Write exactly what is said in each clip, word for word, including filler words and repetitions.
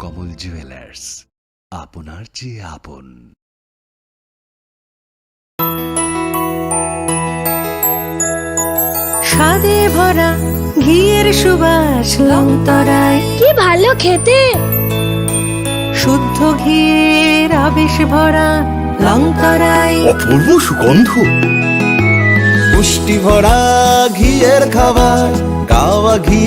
কমল জুয়েলার্স, আপনার চেয়ে আপন। স্বাদে ভরা ঘিয়ের সুবাস লংতরাই। কি ভালো খেতে! শুদ্ধ ঘিয়ের আবেশ ভরা লংতরাই। অপূর্ব সুগন্ধ। পুষ্টি ভরা ঘিয়ের খাবার, গাওয়া ঘি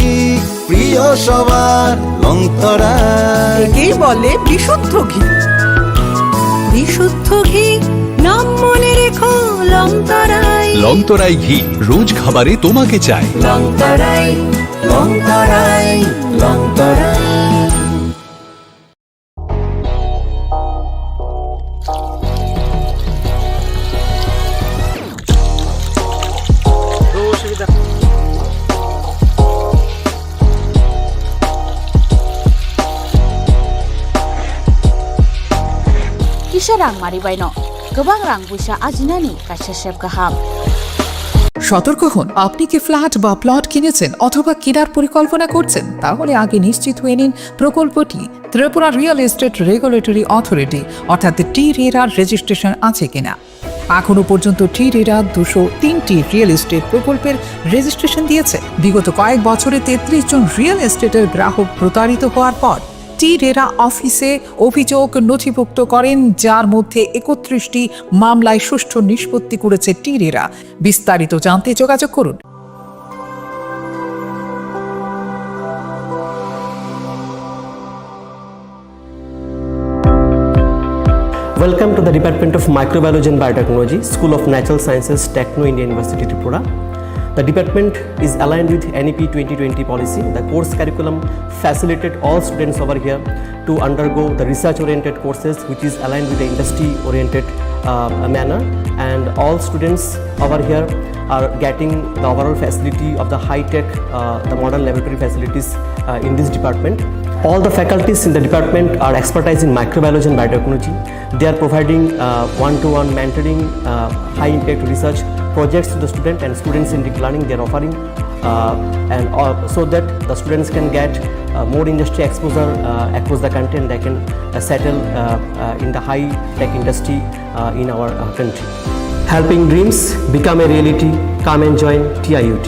প্রিয় সবার, লংতরাই। একেই বলে বিশুদ্ধ ঘি। বিশুদ্ধ ঘি, নাম মনে রেখো, লংতরাই। লংতরাই ঘি, রোজ খাবারে তোমাকে চাই। লংতরাই, লংতরাই, লংতরাই। Kisa rang mari baino, kwbang rang buisa ajinani kaisa sep kaham. সতর্ক হন, আপনি কি ফ্ল্যাট বা প্লট কিনেছেন অথবা কেনার পরিকল্পনা করছেন? তাহলে আগে নিশ্চিত হয়ে নিন প্রকল্পটি Tripura real estate regulatory authority অর্থাৎ টি রেরার রেজিস্ট্রেশন আছে কিনা। এখনো পর্যন্ত টি রেরা দুশো তিনটি রিয়েল এস্টেট প্রকল্পের রেজিস্ট্রেশন দিয়েছে। বিগত কয়েক বছরে তেত্রিশ জন রিয়েল এস্টেটের গ্রাহক প্রতারিত হওয়ার পর টি রেরা অফিসে অভিযোগ নথিভুক্ত করেন, যার মধ্যে একত্রিশটি মামলায় সুষ্ঠু নিষ্পত্তি করেছে টি রেরা। বিস্তারিত জানতে যোগাযোগ করুন। Welcome to the Department of Microbiology and Biotechnology, School of Natural Sciences, Techno India University, Tripura. The department is aligned with N E P twenty twenty policy. The course curriculum facilitate all students over here to undergo the research-oriented courses, which is aligned with the industry-oriented, uh, manner. And all students over here are getting the overall facility of the high-tech, uh, the modern laboratory facilities, uh, in this department. All the faculties in the department are expertise in microbiology and biotechnology. They are providing, uh, one-to-one mentoring, uh, high-impact research projects to the student and students in deep learning. They are offering, uh, and, uh, so that the students can get, uh, more industry exposure, uh, across the country, and they can, uh, settle, uh, uh, in the high-tech industry, uh, in our, uh, country. Helping dreams become a reality. Come and join T I U T.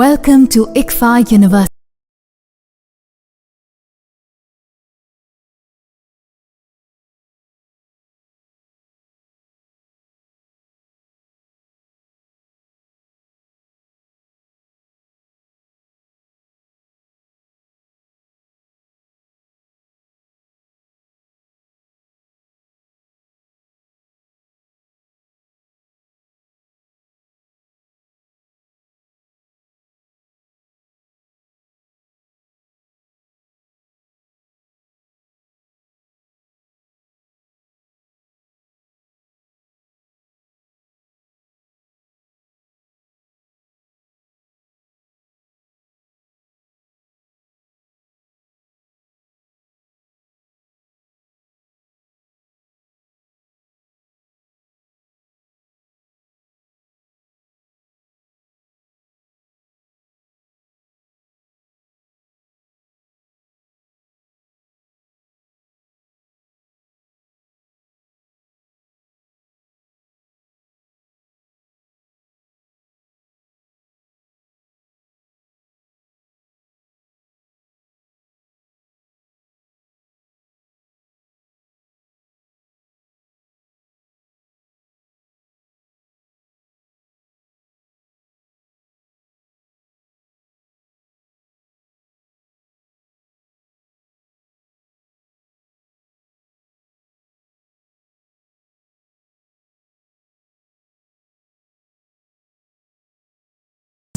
Welcome to ICFAI University.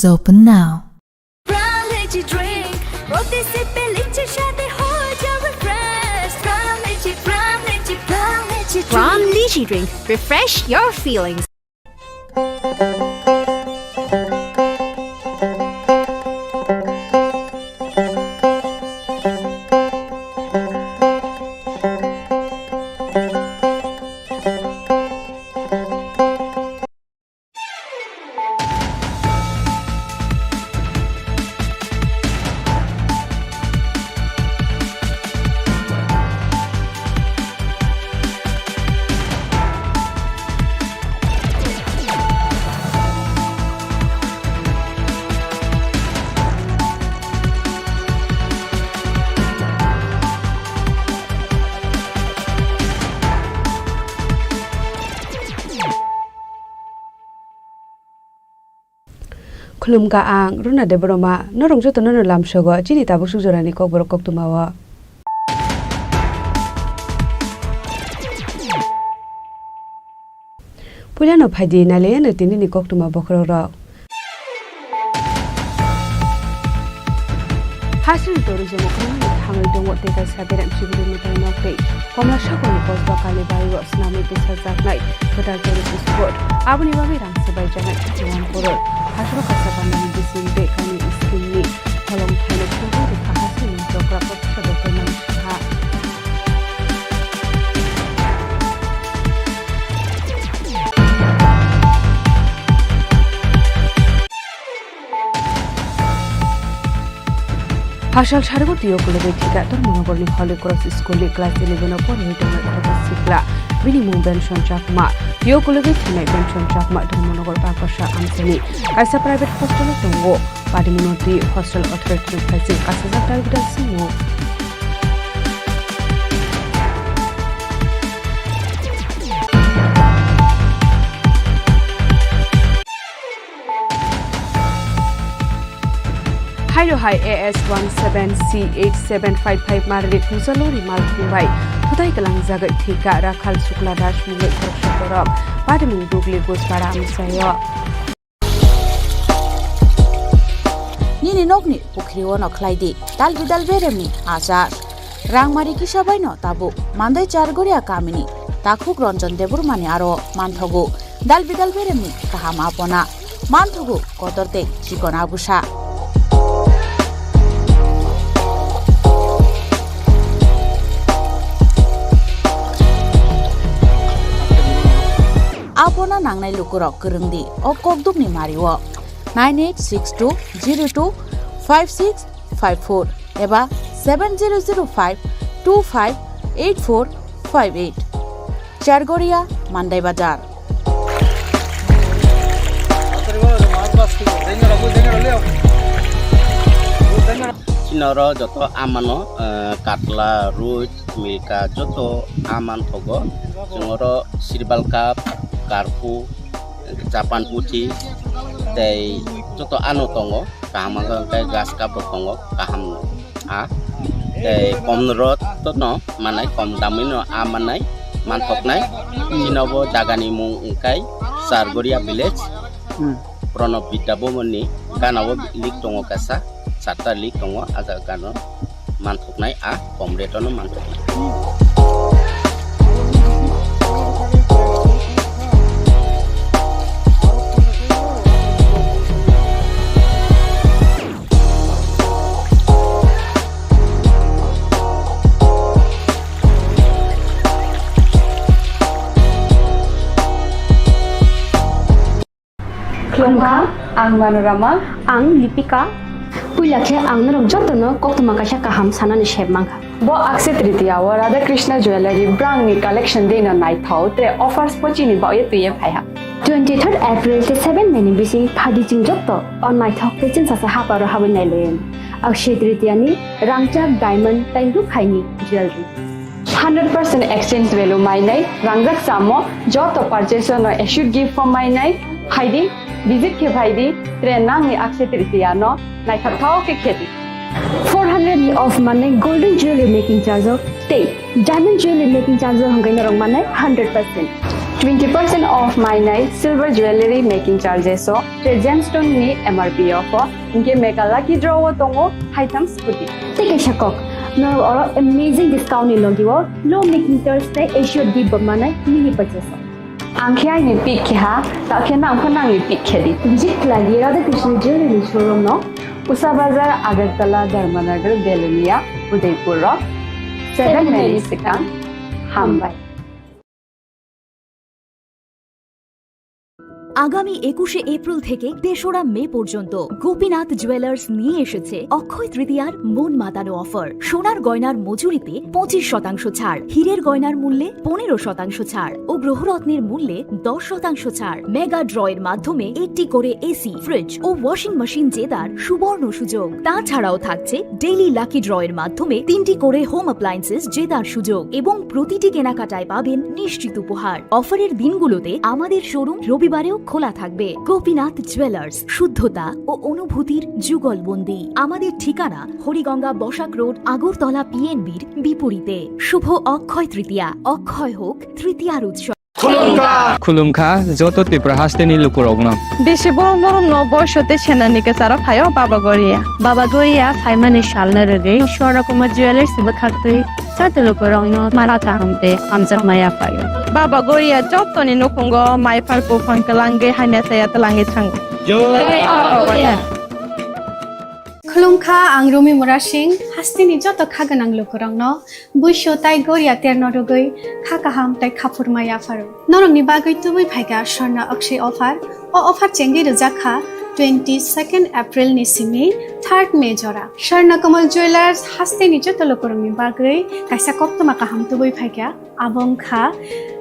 Is open now. Pran Lychee Drink। প্রতি সিপে লিচির স্বাদে হয়ে যাবে fresh. Pran Lychee, Pran Lychee, Pran Lychee Drink। Pran Lychee Drink। Refresh your feelings। Khulumkha ang Runa Debbarma, norok jotono no lamsogo chini tabuk suk jorani kokborok koktwmao. Puilano phaidi nailaiano tinini koktwma bokhorokrok. Hasing tourism o kwrwngwi thangwi tongo tei kaisa berem sibiri mwtai nok tei Komla Sagarni kosba Kalibai o swnamwi bwsajaknai kwtal tourist spot. Aboni bagwi rang swbaijaknai thirty one crore. Hasoro kaisa bandani bising tei kainwi scheme ni holong thaino phunugwi rwkha hasing ni chokra professor Doctor Manik Saha. Hasal sargo tio kulugwi thika Dharmanagar ni Holy Cross School ni class eleven o porwi tongnai khoroksa sikla, bini mung Benson Chakma. Tio kulugwi thinai Benson Chakma Dharmanagar Bakasa Amchani kaisa private hostel o tongo. Padimungno twi hostel authority ni phaising kasijak target swngo. Hairo hai A S one seven C eight seven five five marri Kujalori malkhung bai thutai kalang jagwi thika Rakhal Sukla Das mungwi khoroksa borok. Padimung Dugli Gujpara amchaio. Nini nokni pukhrio no khlai di dal bidal beremni achar. Rangmari kisa baino tabuk Mandai Chargoria kamini takhuk Ranjan Debbarmani aro manthogo dal bidal beremni kaham apona, manthogo kotor tei chikon abusa. Apona nangnai lukurok kwrwng di o kokdukni mario nine eight six two zero two five six five four eba seven zero zero five two five eight four five eight. Chargoria, Mandai Bazar. Chini oro joto amano, eh, katla, roi, milka joto aman thogo. Chwng oro sirbal cup, karpu, Japan puthi tei joto ano tongo, kaham wngkha hwnkhe grass cup rok tongo, kaham no a tei kom rot no manai, kom damwi no a manai, manthoknai. Chini bo jaga ni mung wngkha Chargoria village, Hmm. Pranab Vidya Bhavan ni gana o lik tongo kaisa, charta lik tongo, a jaga gana o. Manthoknai a kom rate-o no manthoknai. Khulumkha, ang Manorama. Ang Lipika. Puila khe ang norok jotono koktwma kaisa kaham sanani sep mankha. Bo Akshaya Tritiya o Radha Krishna Jewellery brangni collection deino naithok tei offers bo chini bagwi twiwi phaiha. Twenty third April tei seven May ni bising phaidi chwng joto o naithok tei chwngsacha haparo habwi nailaio. Akshaya Tritiya ni rangchak, diamond tei rukhaini jewellery. Hundred percent exchange value mainai, rangjak chamo, joto purchase no assured gift bo mainai, phaidi, visit khe phaidi, tre nangni Akshaya Tritiya no naithok thok khe khedi. Four hundred ni off manai golden jewelry making charge o tei diamond jewelry making charge o hwnkhe norok manai hundred percent. Twenty percent off mainai silver jewelry making charges o tei gemstone ni M R P o pho. Hinkhe mega lucky draw o tongo haitham scooty. Tei kaisa kok, norok oro amazing discount ni logi o low making charge tei assured gift bo manai mini purchase o. Ang khe aini pick khe ha, ta khe nang pho nangni pick khe di. Visit khlai di Radha Krishna Jewelry ni showroom no, Usa Bazar, Agartala, Dharmanagar, Belonia, Udaipur o seven May ni swkang. Hambai. আগামী একুশে এপ্রিল থেকে তেসরা মে পর্যন্ত গোপীনাথ জুয়েলার্স নিয়ে এসেছে অক্ষয় তৃতীয়ার মন মাতানো অফার। সোনার গয়নার মজুরিতে পঁচিশ শতাংশ ছাড়, হীরের গয়নার মূল্যে পনেরো শতাংশ ছাড় ও গ্রহরত্নের মূল্যে দশ শতাংশ ছাড়। মেগা ড্র এর মাধ্যমে একটি করে এসি, ফ্রিজ ও ওয়াশিং মেশিন জেতার সুবর্ণ সুযোগ। তাছাড়াও থাকছে ডেইলি লাকি ড্র এর মাধ্যমে তিনটি করে হোম অ্যাপ্লায়েন্সেস জেতার সুযোগ এবং প্রতিটি কেনাকাটায় পাবেন নিশ্চিত উপহার। অফারের দিনগুলোতে আমাদের শোরুম রবিবারেও খোলা থাকবে। গোপীনাথ জুয়েলার্স, শুদ্ধতা ও অনুভূতির যুগলবন্দি। আমাদের ঠিকানা হরিগঙ্গা বসাক রোড, আগরতলা পিএনবির বিপরীতে। শুভ অক্ষয় তৃতীয়া, অক্ষয় হোক তৃতীয়ার উৎসব। Khulumkha joto Tripura hasteni lukurokno. Bisi borom borom no boisote senani kwcharo phaio Baba Goria. Baba Goria phaimani salno rwgwi Swarna Kumar Jewellers bwkhaktwi joto lukurokno mala kaham tei hamjakma yaphaio. Baba Goria jotoni nukhungo mai phar buphang twlangwi hamya chaya twlangwi thango. Khulumkha, ang Rumi Murasing, hasteni joto kha gwnang lukurokno buisu tai Goria terno rwgwi kha kaham tai khaphurma yapharo. Norokni bagwi tubui phaikha Swarna Akshay offer. O offer chengwi rwjak kha twenty second April ni simi third May jora. Swarna Kamal Jewellers hasteni joto lukurokni bagwi kaisa koktwma kaham tubui phaikha. Abo wngkha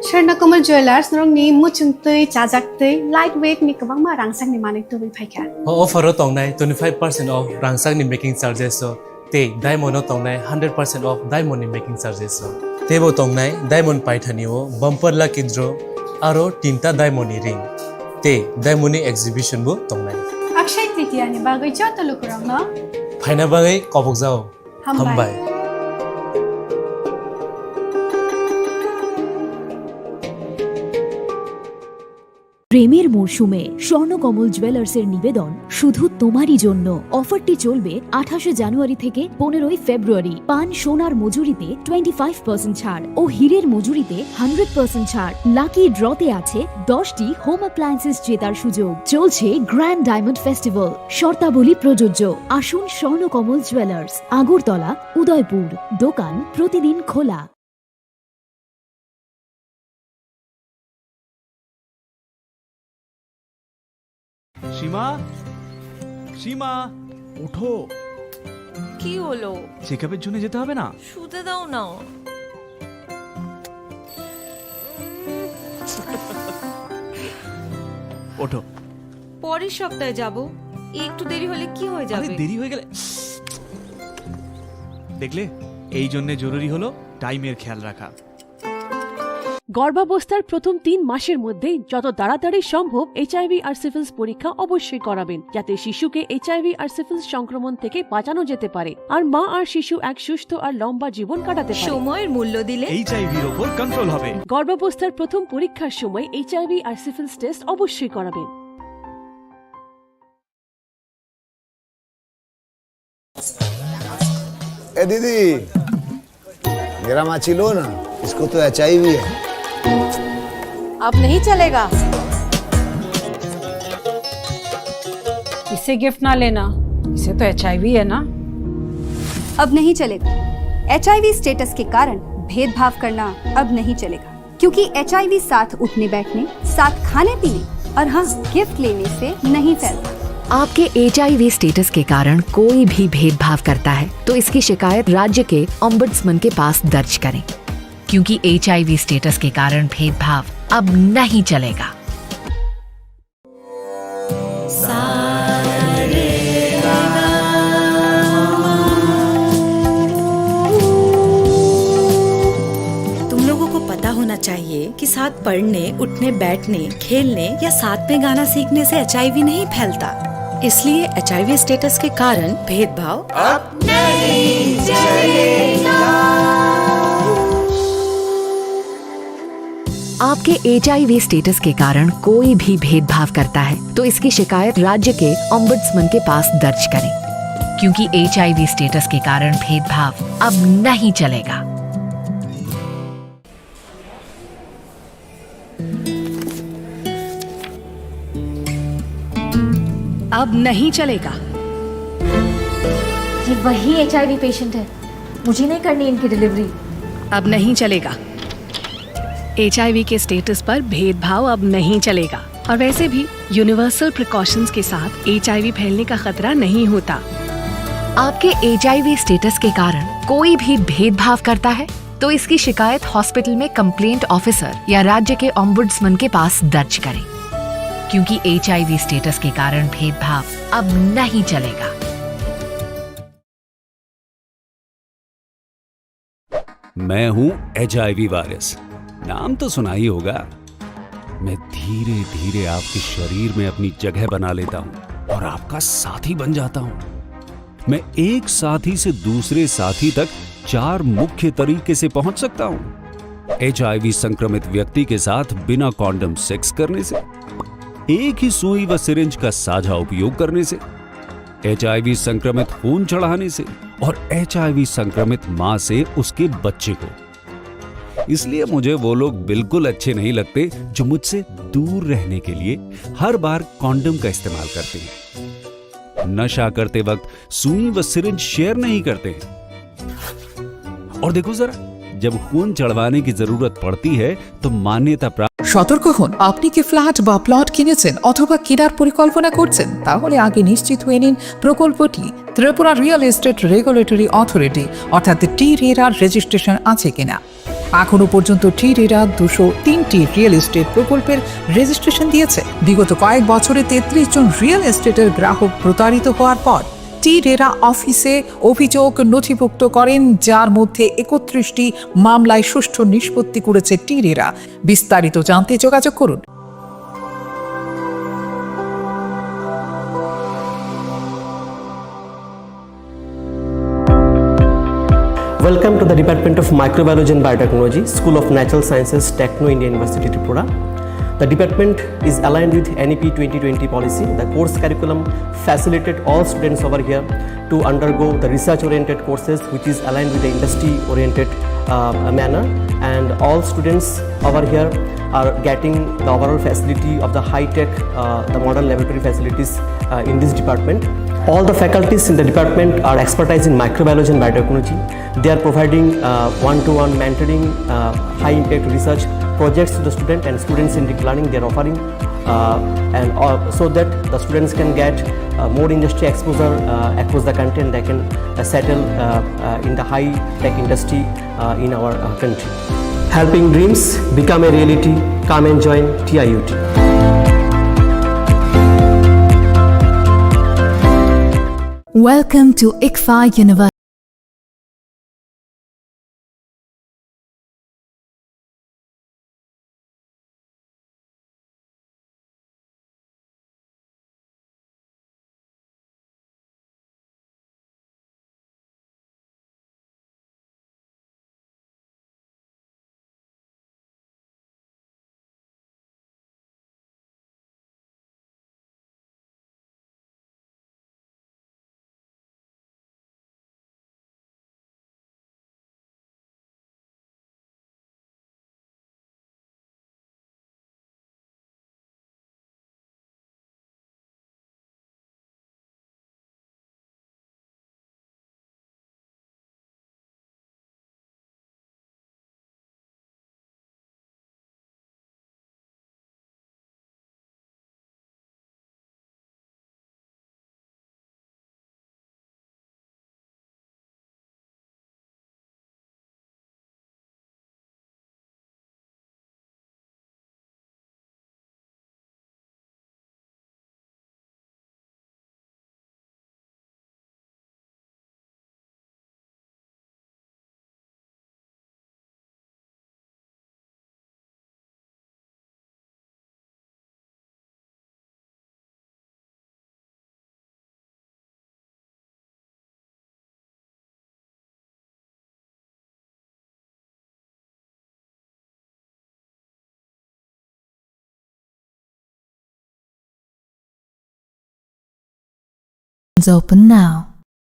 Swarna Kamal Jewellers norokni muchungtwi, chajaktwi, light weight ni kwbangma rangchakni manwi tubui phaikha. O offer o tongnai twenty five percent off rangchakni making charges o tei diamond o tongnai hundred percent off diamond ni making charges o. Teibo tongnai diamond paithani o bumper lucky draw aro tinta diamond ni ring tei diamond ni exhibition bo tongnai. Akshay Tritiya ni bagwi joto lukurokno phaina bagwi kobokjao. Hambai. Hambai. প্রেমের মরশুমে স্বর্ণকমল জুয়েলার্সের নিবেদন শুধু তোমারই জন্য। অফারটি চলবে আঠাশে জানুয়ারি থেকে পনেরোই ফেব্রুয়ারি। পান সোনার মজুরিতে টোয়েন্টি ফাইভ পার্সেন্ট ছাড় ও হীরের মজুরিতে হান্ড্রেড পার্সেন্ট ছাড়। লাকি ড্রতে আছে দশটি হোম অ্যাপ্লায়েন্সেস জেতার সুযোগ। চলছে গ্র্যান্ড ডায়মন্ড ফেস্টিভ্যাল, শর্তাবলী প্রযোজ্য। আসুন স্বর্ণকমল জুয়েলার্স, আগরতলা, উদয়পুর। দোকান প্রতিদিন খোলা। সীমা, সীমা, ওঠো। কি হলো? চেকআপের জন্য যেতে হবে না? শুতে দাও না। ওঠো। পরের সপ্তাহে যাব। একটু দেরি হলে কি হয়ে আরে, যাবে? দেরি হয়ে গেলে, দেখলে, এই জন্য জরুরি হলো টাইমের খেয়াল রাখা। গর্ভাবস্থার প্রথম তিন মাসের মধ্যেই যত তাড়াতাড়ি সম্ভব এইচআইভি আর সিফিলিস পরীক্ষা অবশ্যই করাবেন, যাতে শিশুকে এইচআইভি আর সিফিলিস সংক্রমণ থেকে বাঁচানো যেতে পারে আর মা আর শিশু এক সুস্থ আর লম্বা জীবন কাটাতে পারে। সময়ের মূল্য দিলে এইচআইভির ওপর কন্ট্রোল হবে। গর্ভাবস্থার প্রথম পরীক্ষার সময় এইচআইভি আর সিফিলিস টেস্ট অবশ্যই করাবেন। ए दीदी, मेरा माची लो ना, इसको तो एचआईवी है। अब नहीं चलेगा। इसे गिफ्ट ना लेना, इसे तो एचआईवी है ना। अब नहीं चलेगा। एचआईवी स्टेटस के कारण भेदभाव करना अब नहीं चलेगा। क्योंकि एचआईवी साथ उठने बैठने, साथ खाने पीने और हाँ, गिफ्ट लेने से नहीं फैलता। आपके एचआईवी स्टेटस के कारण कोई भी भेदभाव करता है, तो इसकी शिकायत राज्य के ओम्बड्समैन के पास दर्ज करें, क्योंकि एचआईवी स्टेटस के कारण भेदभाव अब नहीं चलेगा। तुम लोगों को पता होना चाहिए कि साथ पढ़ने, उठने, बैठने, खेलने या साथ में गाना सीखने से एचआईवी नहीं फैलता। इसलिए एचआईवी स्टेटस के कारण भेदभाव अब नहीं चलेगा। आपके एचआईवी स्टेटस के कारण कोई भी भेदभाव करता है, तो इसकी शिकायत राज्य के ओम्बड्समैन के पास दर्ज करें, क्योंकि एचआईवी स्टेटस के कारण भेदभाव अब नहीं चलेगा। अब नहीं चलेगा। ये वही एचआईवी पेशेंट है, मुझे नहीं करनी इनकी डिलीवरी। अब नहीं चलेगा। एचआईवी के स्टेटस पर भेदभाव अब नहीं चलेगा। और वैसे भी यूनिवर्सल प्रिकॉशंस के साथ एचआईवी फैलने का खतरा नहीं होता। आपके एचआईवी स्टेटस के कारण कोई भी भेदभाव करता है, तो इसकी शिकायत हॉस्पिटल में कंप्लेंट ऑफिसर या राज्य के ओम्बुड्समैन के पास दर्ज करें, क्योंकि एचआईवी स्टेटस के कारण भेदभाव अब नहीं चलेगा। मैं हूं एचआईवी वायरस, नाम तो सुना ही होगा। मैं धीरे धीरे आपके शरीर में अपनी जगह बना लेता हूं और आपका साथी बन जाता हूं। मैं एक साथी से दूसरे साथी तक चार मुख्य तरीके से पहुंच सकता हूं। एचआईवी संक्रमित व्यक्ति के साथ बिना कॉन्डम सेक्स करने से, एक ही सुई व सिरिंज का साझा उपयोग करने से, एचआईवी संक्रमित खून चढ़ाने से और एचआईवी संक्रमित मां से उसके बच्चे को। इसलिए मुझे वो लोग बिल्कुल अच्छे नहीं लगते जो मुझसे दूर रहने के लिए हर बार कॉन्डम का इस्तेमाल करते हैं, नशा करते वक्त सुई व सिरिंज शेयर नहीं करते हैं। और देखो जरा, जब खून चढ़वाने की जरूरत पड़ती है तो मान्यता प्राप्त। সতর্ক হন। আপনি কি ফ্ল্যাট বা প্লট কিনেছেন অথবা কেনার পরিকল্পনা করছেন? তাহলে আগে নিশ্চিত হয়ে নিন প্রকল্পটি Tripura real estate regulatory authority অর্থাৎ টি রেরার রেজিস্ট্রেশন আছে কিনা। এখনো পর্যন্ত টি রেরা দুশো তিনটি রিয়েল এস্টেট প্রকল্পের রেজিস্ট্রেশন দিয়েছে। বিগত কয়েক বছরে তেত্রিশ জন রিয়েল এস্টেটের গ্রাহক প্রতারিত হওয়ার পর টি রেরা অফিসে অভিযোগ নথিভুক্ত করেন, যার মধ্যে একত্রিশটি মামলায় সুষ্ঠু নিষ্পত্তি করেছে টি রেরা। বিস্তারিত জানতে যোগাযোগ করুন। Welcome to the Department of Microbiology and Biotechnology, School of Natural Sciences, Techno India University, Tripura. The department is aligned with N E P twenty twenty policy. The course curriculum facilitate all students over here to undergo the research-oriented courses, which is aligned with the industry-oriented uh, manner. And all students over here are getting the overall facility of the high-tech, uh, the modern laboratory facilities uh, in this department. All the faculties in the department are expertise in microbiology and biotechnology. They are providing uh, one-to-one mentoring, uh, high-impact research projects to the student and students-centric learning they are offering, uh, and uh, so that the students can get uh, more industry exposure uh, across the country and they can uh, settle uh, uh, in the high-tech industry uh, in our uh, country. Helping dreams become a reality. Come and join T I U T. Welcome to ICFAI University. Open now.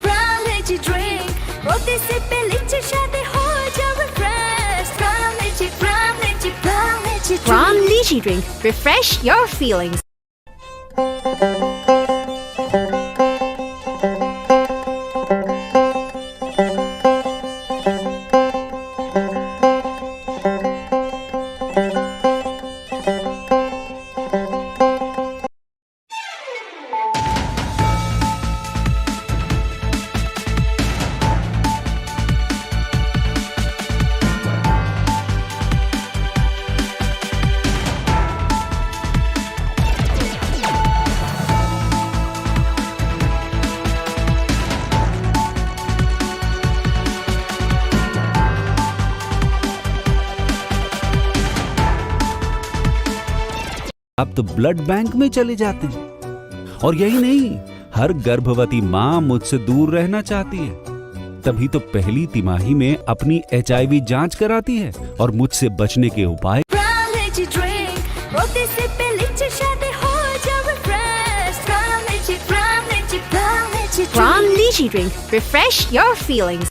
Brown lychee drink, প্রতি সিপে লিচির স্বাদে হয়ে যাবে fresh. Brown lychee, brown lychee, brown lychee drink. Brown lychee drink, refresh your feelings. अब तो blood bank में चले जाते हैं। और यही नहीं, हर गर्भवती माँ मुझसे दूर रहना चाहती है। तभी तो पहली तिमाही में अपनी एचआईवी जांच कराती है और मुझसे बचने के उपाय। Pranleji drink, প্রতি সিপে লিচ্ছে স্বাদে হয়ে যাবে fresh। Pranleji, Pranleji, Pranleji drink। Pranleji drink, refresh your feelings।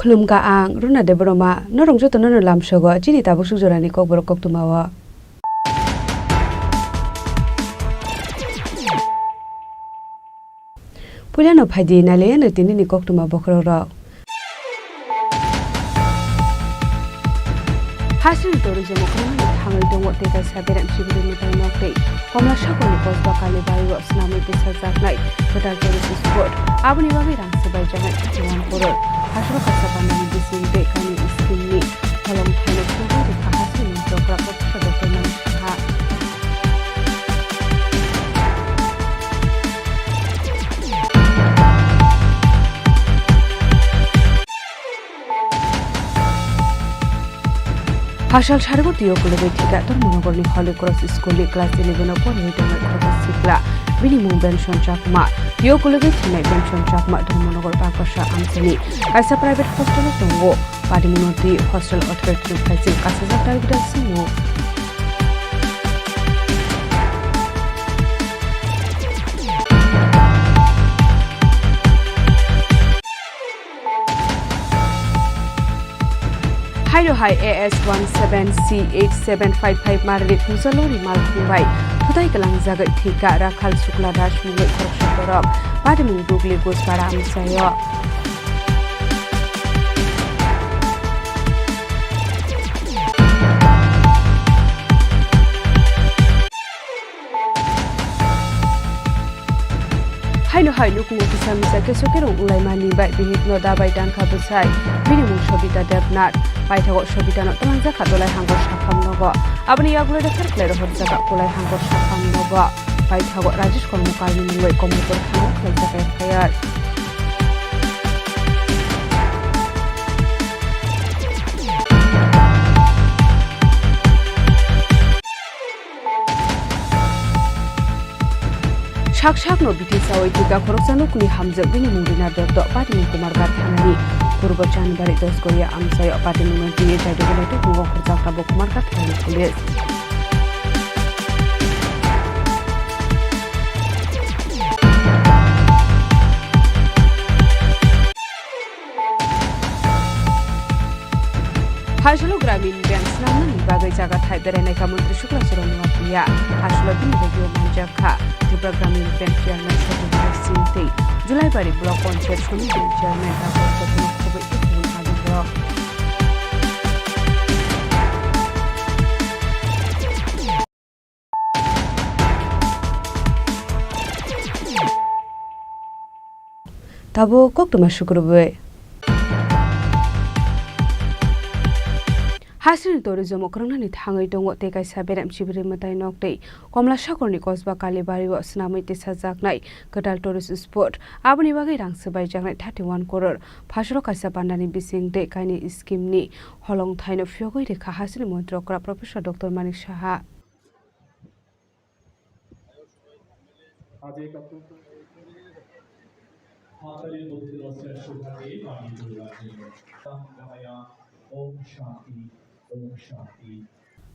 Khulumkha ang Runa Debbarma, norok jotono no lamsogo chini tabuk suk jorani kokborok koktwmao. Puilano phaidi nailaiano tinini koktwma bokhorokrok. Hasing tourism o kwrwngmani thangwi tongo tei kaisa berem sibiri mwtai nok tei Komla Sagarni kosba Kalibari o swnamwi tisajaknai kwtal tourist spot. Aboni bagwi rang swbaijaknai thirty one crore. Hasro kaisa bandani bising tei kainwi scheme ni holong thaino phunuknai rikha hasing ni chokra Professor Doctor Manik Saha. Phasal sarigo tio kulugwi thika Dharmanagarni Holy Cross School ni class eleven o poriwi tongnai khoroksa sikla. Bini mung Benson Chakma. Tio kulugwi thinai Benson Chakma Dharmanagar Bakasa amchaini kaisa private hostel o tongo. Padimungno twi hostel authority no phaising kasijak dabi da simo. Haino hai A S one seven C eight seven five five marli thungsa lori malkhung bai thutai kwlangjagwi thika Rakhal Shukla Das mungwi khoroksa borok. Padimung Dugli Gujpara amchaio. Haino hai nukhungo kisa misa keso kerong wnglaimani bai bihikno dabai tangkha bwsai. Bini mung Sobita Debnath. Paithago Sobitano twlangjakha dolai hangor saphang nogo. Aboni yagulo refer khlai rohorjak kolai hangor saphang nogo. Paithago Rajesh Kormokarni mungwi Komolpur thana khlaijak F I R. Sak sakno bithi sawi thika khoroksa nukni hamjak bini mung Rina Dotto, Patimung Kumarghat thanani Purbo Chanbari Dosgoria amchaio Patimungno D A Jaido Belai Tukungo khorjakta bo Kumarghat thanani police. Hasolo Gramin Bank swnamnani bagwi jaga thai berainai kha Montri Shukla Charan Noatia. Hasolo bini bagwi manjak kha Tripura Gramin Bank Chairman Satyendra Singh tei Julaibari Block Panchayat Samiti Chairman Rakesh Chandra Khoboi tei kubun adongrok. Tabuk koktwma sukrubwi. Hasini tourism o kwrwngnani thangwi tongo tei kaisa berem sibiri mwtai nok tei Komla Sagarni kosba Kalibari o swnamwi tisajaknai kwtal tourist spot. Aboni bagwi rang swbaijaknai thirty one crore. Phasalo kaisa bandani bising tei kainwi scheme ni holong thaino phiyogwi rikha hasini montri okra Professor Doctor Manik Saha. আজ এই কার্যক্রম হাততালি বন্ধুদের শ্রেষ্ঠ ভাগে পানি তুলে রাখেন। জানাইয়া ওম শান্তি, ওম শান্তি।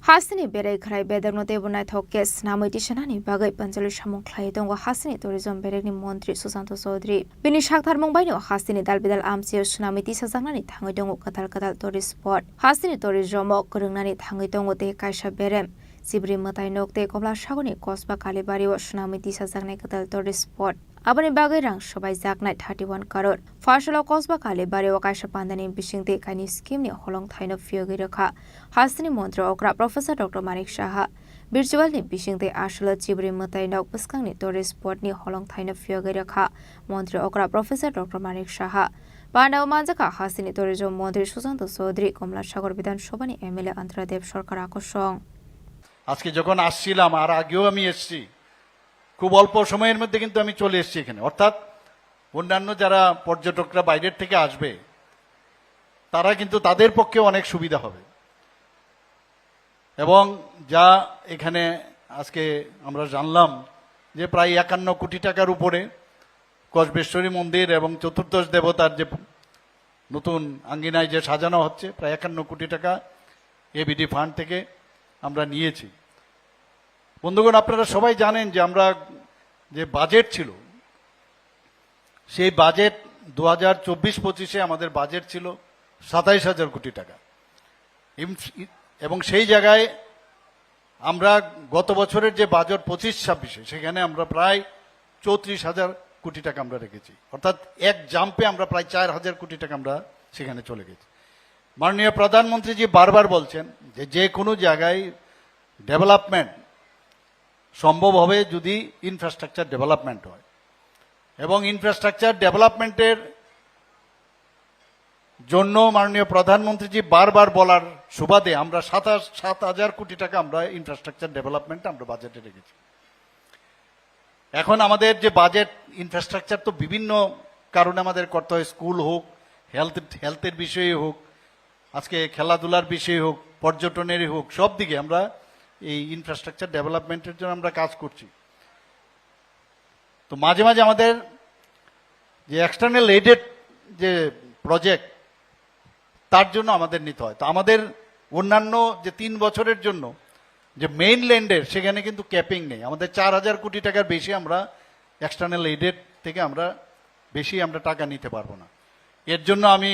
Hasteni berai khwrai bedekno teibo naithok khe swnamwi tisanani bagwi panchali samung khlaiwi tongo hasteni tourism bedekni montri Susanto Chaudhary. Bini sakthar mung baino hasteni dal bidal amchio swnamwi tisajaknani thangwi tongo kwtal kwtal tourist spot. Hasteni tourism o kwrwngnani thangwi tongo tei kaisa berem Chibri mwtai nok tei Komla Sagorni Kosba Kalibari o swnamwi tisajaknai kwtal tourist spot. Aboni bagwi rang swbaijaknai thirty one crore. Pharsalo Kosba Kalibari o kaisa pandani bisingtwi kaini scheme ni holong thaino phiyogwi rwkha. Hasteni montri okra Professor Doctor Manik Saha. Virtual ni bisingtwi aswlo Chibri mwtai nok bwskangni tourist spot ni holong thaino phiyogwi rwkha. Montri okra Professor Doctor Manik Saha. Pandao manjakha hasteni tourism montri Susanto Chaudhary, Komla Sagor Bidhan Sabhani M L A Antara Dev Sarkar akosong. আজকে যখন আসছিলাম, আর আগেও আমি এসছি, খুব অল্প সময়ের মধ্যে কিন্তু আমি চলে এসেছি এখানে। অর্থাৎ অন্যান্য যারা পর্যটকরা বাইরের থেকে আসবে, তারা কিন্তু, তাদের পক্ষে অনেক সুবিধা হবে। এবং যা এখানে আজকে আমরা জানলাম যে প্রায় একান্ন কোটি টাকার উপরে কসবেশ্বরী মন্দির এবং চতুর্দশ দেবতার যে নতুন আঙ্গিনায় যে সাজানো হচ্ছে, প্রায় একান্ন কোটি টাকা এবিডি ফান্ড থেকে আমরা নিয়েছি। বন্ধুগণ, আপনারা সবাই জানেন যে আমরা যে বাজেট ছিল, সেই বাজেট দু হাজার চব্বিশ পঁচিশে আমাদের বাজেট ছিল সাতাইশ হাজার কোটি টাকা। ইম-, এবং সেই জায়গায় আমরা গত বছরের যে বাজেট পঁচিশ ছাব্বিশে, সেখানে আমরা প্রায় চৌত্রিশ হাজার কোটি টাকা আমরা রেখেছি। অর্থাৎ এক জাম্পে আমরা প্রায় চার হাজার কোটি টাকা আমরা সেখানে চলে গেছি। মাননীয় প্রধানমন্ত্রীজি বারবার বলছেন যে, যে কোনো জায়গায় ডেভেলপমেন্ট সম্ভব হবে যদি ইনফ্রাস্ট্রাকচার ডেভেলপমেন্ট হয়। এবং ইনফ্রাস্ট্রাকচার ডেভেলপমেন্টের জন্য মাননীয় প্রধানমন্ত্রীজি বারবার বলার সুবাদে আমরা সাতাশ, সাত হাজার কোটি টাকা আমরা ইনফ্রাস্ট্রাকচার ডেভেলপমেন্ট আমরা বাজেটে রেখেছি। এখন আমাদের যে বাজেট, ইনফ্রাস্ট্রাকচার তো বিভিন্ন কারণে আমাদের করতে হয়, স্কুল হোক, হেলথ, হেলথের বিষয়ে হোক, আজকে খেলাধুলার বিষয়ে হোক, পর্যটনেরই হোক, সব দিকে আমরা এই ইনফ্রাস্ট্রাকচার ডেভেলপমেন্টের জন্য আমরা কাজ করছি। তো মাঝে মাঝে আমাদের যে এক্সটার্নাল এইডেড যে প্রজেক্ট, তার জন্য আমাদের নিতে হয়। তো আমাদের অন্যান্য যে তিন বছরের জন্য যে মেইনল্যান্ডের, সেখানে কিন্তু ক্যাপিং নেই। আমাদের চার হাজার কোটি টাকার বেশি আমরা এক্সটার্নাল এইডেড থেকে আমরা বেশি আমরা টাকা নিতে পারবো না। এর জন্য আমি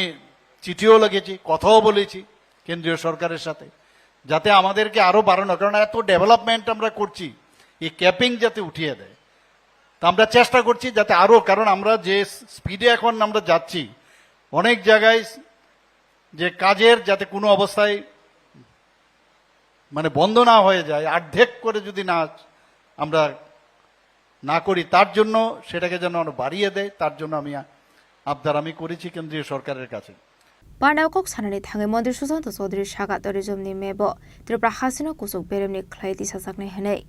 চিঠিও লিখেছি, কথাও বলেছি কেন্দ্রীয় সরকারের সাথে, যাতে আমাদেরকে আরও বাড়ানো, কারণ এত ডেভেলপমেন্ট আমরা করছি, এই ক্যাপিং যাতে উঠিয়ে দেয়। তা আমরা চেষ্টা করছি যাতে আরও, কারণ আমরা যে স্পিডে এখন আমরা যাচ্ছি, অনেক জায়গায় যে কাজের যাতে কোনো অবস্থায় মানে বন্ধ না হয়ে যায়, অর্ধেক করে যদি না আমরা না করি, তার জন্য সেটাকে যেন আরো বাড়িয়ে দেয়, তার জন্য আমি আ-, আবদার আমি করেছি কেন্দ্রীয় সরকারের কাছে। Panao kok sanani thangwi Montri Susanto Chaudhary saka tourism ni mebo Tripura hasino kuchuk beremni khlai tisajaknai hwnwi.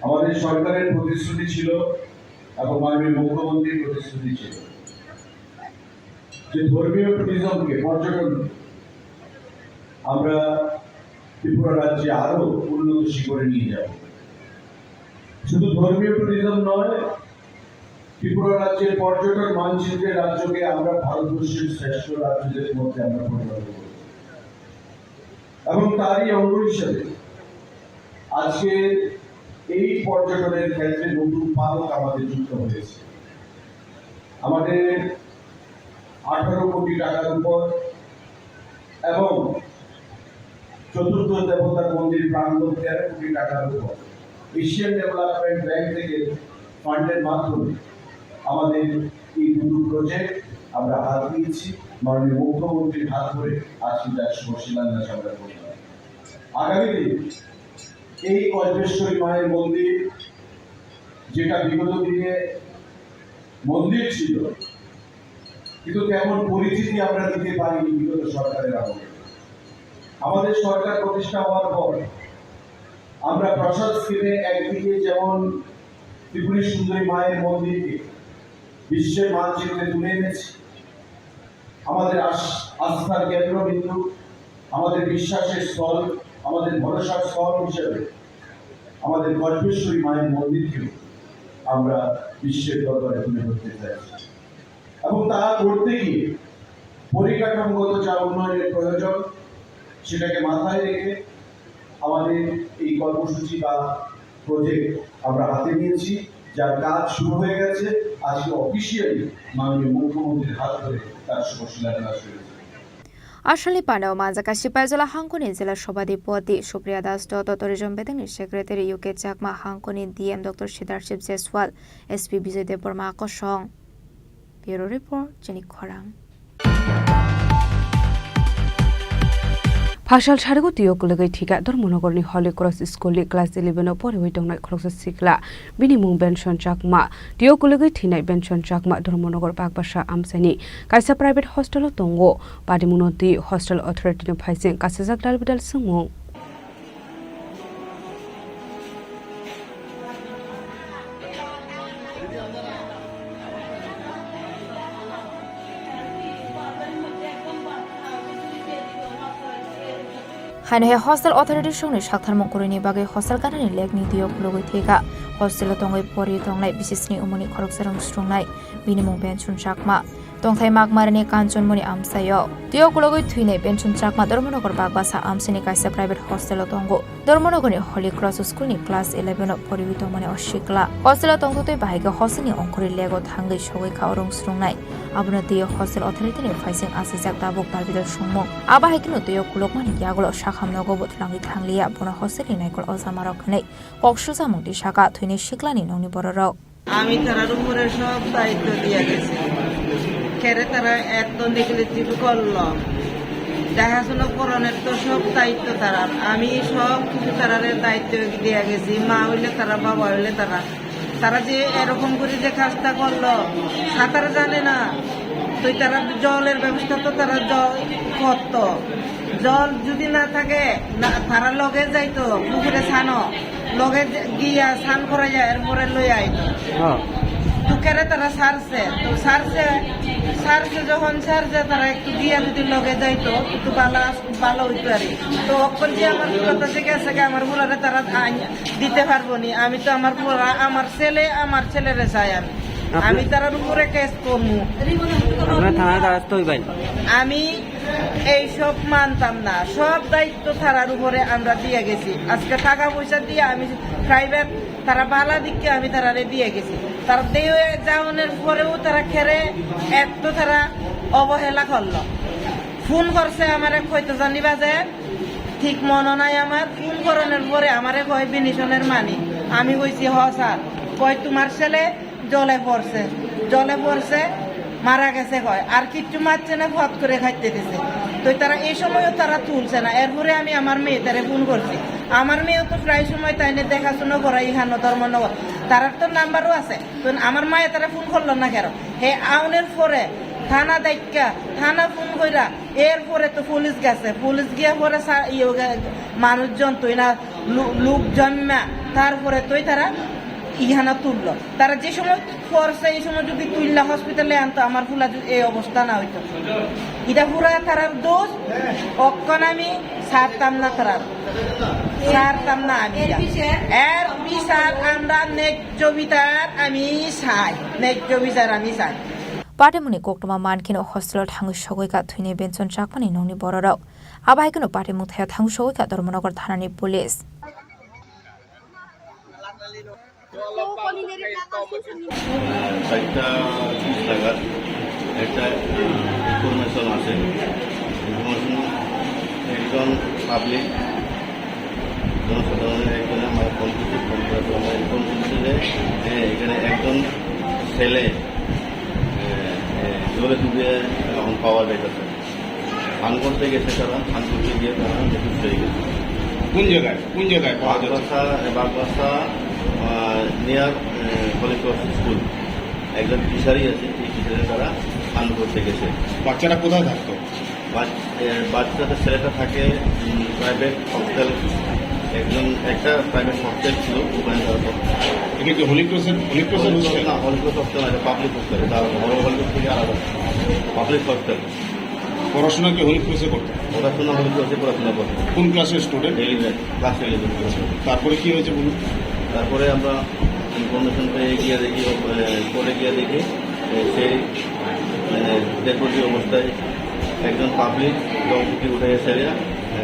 আমাদের সরকারের প্রতিশ্রুতি ছিল এবং মাননীয় মুখ্যমন্ত্রীর প্রতিশ্রুতি ছিল যে ধর্মীয় ট্যুরিজমকে, পর্যটন আমরা ত্রিপুরা রাজ্যে আরো উন্নত শিখরে নিয়ে যাব। শুধু ধর্মীয় ট্যুরিজম নয়, ত্রিপুরা রাজ্যের পর্যটন মানচিত্রে রাজ্যকে আমরা ভারতবর্ষের শ্রেষ্ঠ রাজ্যদের মধ্যে আমরা পরিণত করব। এবং তারই অঙ্গ হিসেবে আজকে এই পর্যটনের ক্ষেত্রে নতুন পালক আমাদের যুক্ত হয়েছে। আমাদের আঠারো কোটি টাকার উপর এবং চতুর্থ দেবতার মন্দির প্রাঙ্গণ তেরো কোটি টাকার উপর এশিয়ান ডেভেলপমেন্ট ব্যাংক থেকে ফান্ডের মাধ্যমে আমাদের এই দুটো প্রজেক্ট আমরা হাত দিয়েছি, মাননীয় মুখ্যমন্ত্রীর হাত ধরে আজকে তার শুভ শিলান্যাস আমরা করলাম। আগামী দিন এই কল্পেশ্বরী মায়ের মন্দির, যেটা বিগত দিনে মন্দির ছিল, কিন্তু তেমন পরিচিতি আমরা দিতে পারিনি বিগত সরকারের আমলে। আমাদের সরকার প্রতিষ্ঠা হওয়ার পর আমরা প্রসাদ স্কিমে একদিকে যেমন ত্রিপুরী সুন্দরী মায়ের মন্দিরকে বিশ্বের মানচিত্রে তুলে এনেছি, আমাদের আস-, আস্থার কেন্দ্রবিন্দু, আমাদের বিশ্বাসের স্থল, আমাদের ভরসার স্থল হিসেবে আমাদের কল্পেশ্বরী মায়ের মন্দিরকেও আমরা বিশ্বের দরবারে তুলে ধরতে চাইছি। এবং তা করতে গিয়ে পরিকাঠামোগত যা উন্নয়নের প্রয়োজন, সেটাকে মাথায় রেখে আমাদের এই কর্মসূচি বা প্রজেক্ট আমরা হাতে নিয়েছি, যার কাজ শুরু হয়ে গেছে। আজকে অফিসিয়ালি মাননীয় মুখ্যমন্ত্রীর হাত ধরে তার শুভ শিলান্যাস হয়েছে। Asalni pandao manjak kaisa Paijala hangkoni jela sobadipoti Supriya Das, Toto Tourism bedengni secretary U K Chakma, hangkoni D M Doctor Siddharth Jaiswal, S P Bijoy Debbarma kosong. Bureau Report, Chini Khorang. Phasal sarigo tio kulugwi thika Dharmanagarni Holy Cross School ni class eleven o poriwi tongnai khoroksa sikla, bini mung Benson Chakma. Tio kulugwi thinai Benson Chakma Dharmanagar Bagbasa amchaini kaisa private hostel o tongo. Patimungno twi hostel authority ni phaising kasijak dalbidal swngmung. Haino hai hostel authority songni saktharmung kwrwini bagwi hostel ganani lekni tio kulugwi thwikha. Hostel o tongwi pori tongnai bisisni umuni khoroksa rwng swrwngnai, bini mung Benson Chakma. Tongthai Magmarani Kanchanmoni amchaio. Tio kulugwi thwinai Benson Chakma Dharmanagar Bagbasa amchaini kaisa private hostel o tongo. Dharmanagarni Holy Cross School ni class eleven o poriwi tongmani o sikla. Hostel o tongthutwi bahai khe hostel ni ongkhorwi lego thangwi sogwi kha o rwng swrwngnai. Abono tio hostel authority ni phaising asijak tabuk dalbidal swngmung. Abo hai kheno tio kulukmani yagulo sakham nogo bo thwlangwi thangliya, bono hostel ni naikol ojamarok hinwi kok susamung twi saka thwinai siklani nokni bororok. আমি তারার উপরে সব দায়িত্ব দিয়ে গেছি। কেরে তারা এত নেগলিজেন্ট করলো, দেখাশোনা করানোর তো সব দায়িত্ব তারার। আমি সব কিছু তারারে দায়িত্ব দিয়ে গেছি। মা হইলে তারা, বাবা হইলে তারা। তারা যে এরকম করে যে কাজটা করলো, সাঁতার জানে না, তো তারা জলের ব্যবস্থা তো তারা জল করতো। জল যদি না থাকে, না, তারা লগে যাইতো পুকুরে ছানো, লগে যে-, গিয়া স্নান করে যায়, এরপরে লই আইতো। হ্যাঁ। তো কেরে তারা সারছে, তো সারছে, সারছে যখন সারছে, তারা একটু গিয়া যদি লগে যাইতো, একটু ভালো আস-, ভালো হইতো আর কি। তো অক্ষণ যে আমার পুরাটা যে গেছে গা, আমার পুরাটা তারা আইন দিতে পারবো নি। আমি তো আমার পুরা, আমার ছেলে, আমার ছেলেরে চাই আমি। আপনি আমি তারার উপরে কেস করবো। আপনার থানায় দ্বারস্থ হইবেন। আমি এইসব মানতাম না, সব দায়িত্ব তারার উপরে আমরা দিয়ে গেছি। আজকে টাকা পয়সা দিয়ে আমি প্রাইভেট, তারা বালা দিককে আমি তারারে দিয়ে গেছি। তারা দিয়ে যাওয়ানোর পরেও তারা খেরে এত তারা অবহেলা করলো। ফোন করছে আমারে কইতে জানি বাজে, ঠিক মনে নাই আমার। ফোন করানোর পরে আমারে কয়, "বিনিশনের মানি?" আমি কইছি, "হ স্যার।" কয়, "তোমার ছেলে জলে পড়ছে, জলে পড়ছে, মারা গেছে কয়, আর কিচ্ছু মারছে না, ফট করে খাইতে দিছে।" তো তারা এই সময়ও তারা তুলছে না। এরপরে আমি আমার মেয়ে তারে ফোন করছি, আমার মেয়েও তো প্রায় সময় তাই নিয়ে দেখাশোনা করা ইহানো ধর্মনগর, তারার তো নাম্বারও আছে। তো আমার মায়ে তারা ফোন করলো না কেন? হে আউনের পরে থানা ডাইক্কা, থানা ফোন কইরা, এরপরে তো পুলিশ গেছে, পুলিশ গিয়া পরে সা-, ইয়ে গে-, মানুষজন তুই না, লু-, লোকজন না, তারপরে তুই তারা ইহানা তুললো। তারা যে সময় পড়ছে, এই সময় যদি তুইল্লা হসপিটালে আনতো, আমার ফুলা যদি এই অবস্থা না হইতো। এটা পুরা তারার দোষ, অক্ষণ আমি ছাড়তাম না তারার, ছাড়তাম না আমি এটা। এর বিচার আমরা ন্যায্য বিচার আমি চাই, ন্যায্য বিচার আমি চাই। Patimungni koktwma mankheno hostel o thangwi sogwi kha thwinai Benson Chakmani nokni bororok. Abo hai kheno patimung thaio thangwi sogwi kha Dharmanagar thanani police. চারটা ত্রিশ নাগাদ একটা, আহ, ইনফরমেশন আসে। ইনফরমেশন একজন পাবলিক, জনসাধারণের একজনে আমার ফোন করছে, ফোন করার পর আমার ফোন করছে যে, হ্যাঁ, এখানে একজন ছেলে, এ, এ, জলে ডুবে এখন পাওয়া যাইতেছে। স্নান করতে গেছে তারা, স্নান করতে গিয়ে তারা নিখোঁজ হয়ে গেছে। কোন জায়গায়, কোন জায়গায় পাওয়া যাচ্ছে? বাগবাসা, বাগবাসা, আহ, নিয়ার, এ, হলি ক্রস স্কুল। একজন ফিশারি আছে, এই ফিশারিতে তারা স্নান করতে গেছে। বাচ্চারা কোথায় থাকতো? বাচ-, এ, বাচ্চাদের ছেলেটা থাকে, উম, প্রাইভেট হস্টেল, একজন, একটা প্রাইভেট হস্টেল ছিল, ওখানে তারা থাকতো। এটা কি হলি ক্রসের, হলি ক্রসের হলি ক্রস হস্টেল? না, হলি ক্রস হস্টেল না, এটা পাবলিক হস্টেল, এটা বড় হলি ক্রস থেকে আলাদা, পাবলিক হস্টেল। পড়াশোনা কি হলি ক্রসে করতো? পড়াশোনা হলি ক্রসে পড়াশোনা করতো। কোন ক্লাসের স্টুডেন্ট? Eleven, class eleven. তারপরে কি হয়েছে বলুন? তারপরে আমরা ইনফরমেশন পেয়ে গিয়ে দেখি, এ, পরে গিয়ে দেখি, এ, সেই, মানে, ডেড বডি অবস্থায় একজন পাবলিক জল থেকে উঠে এসে, এ,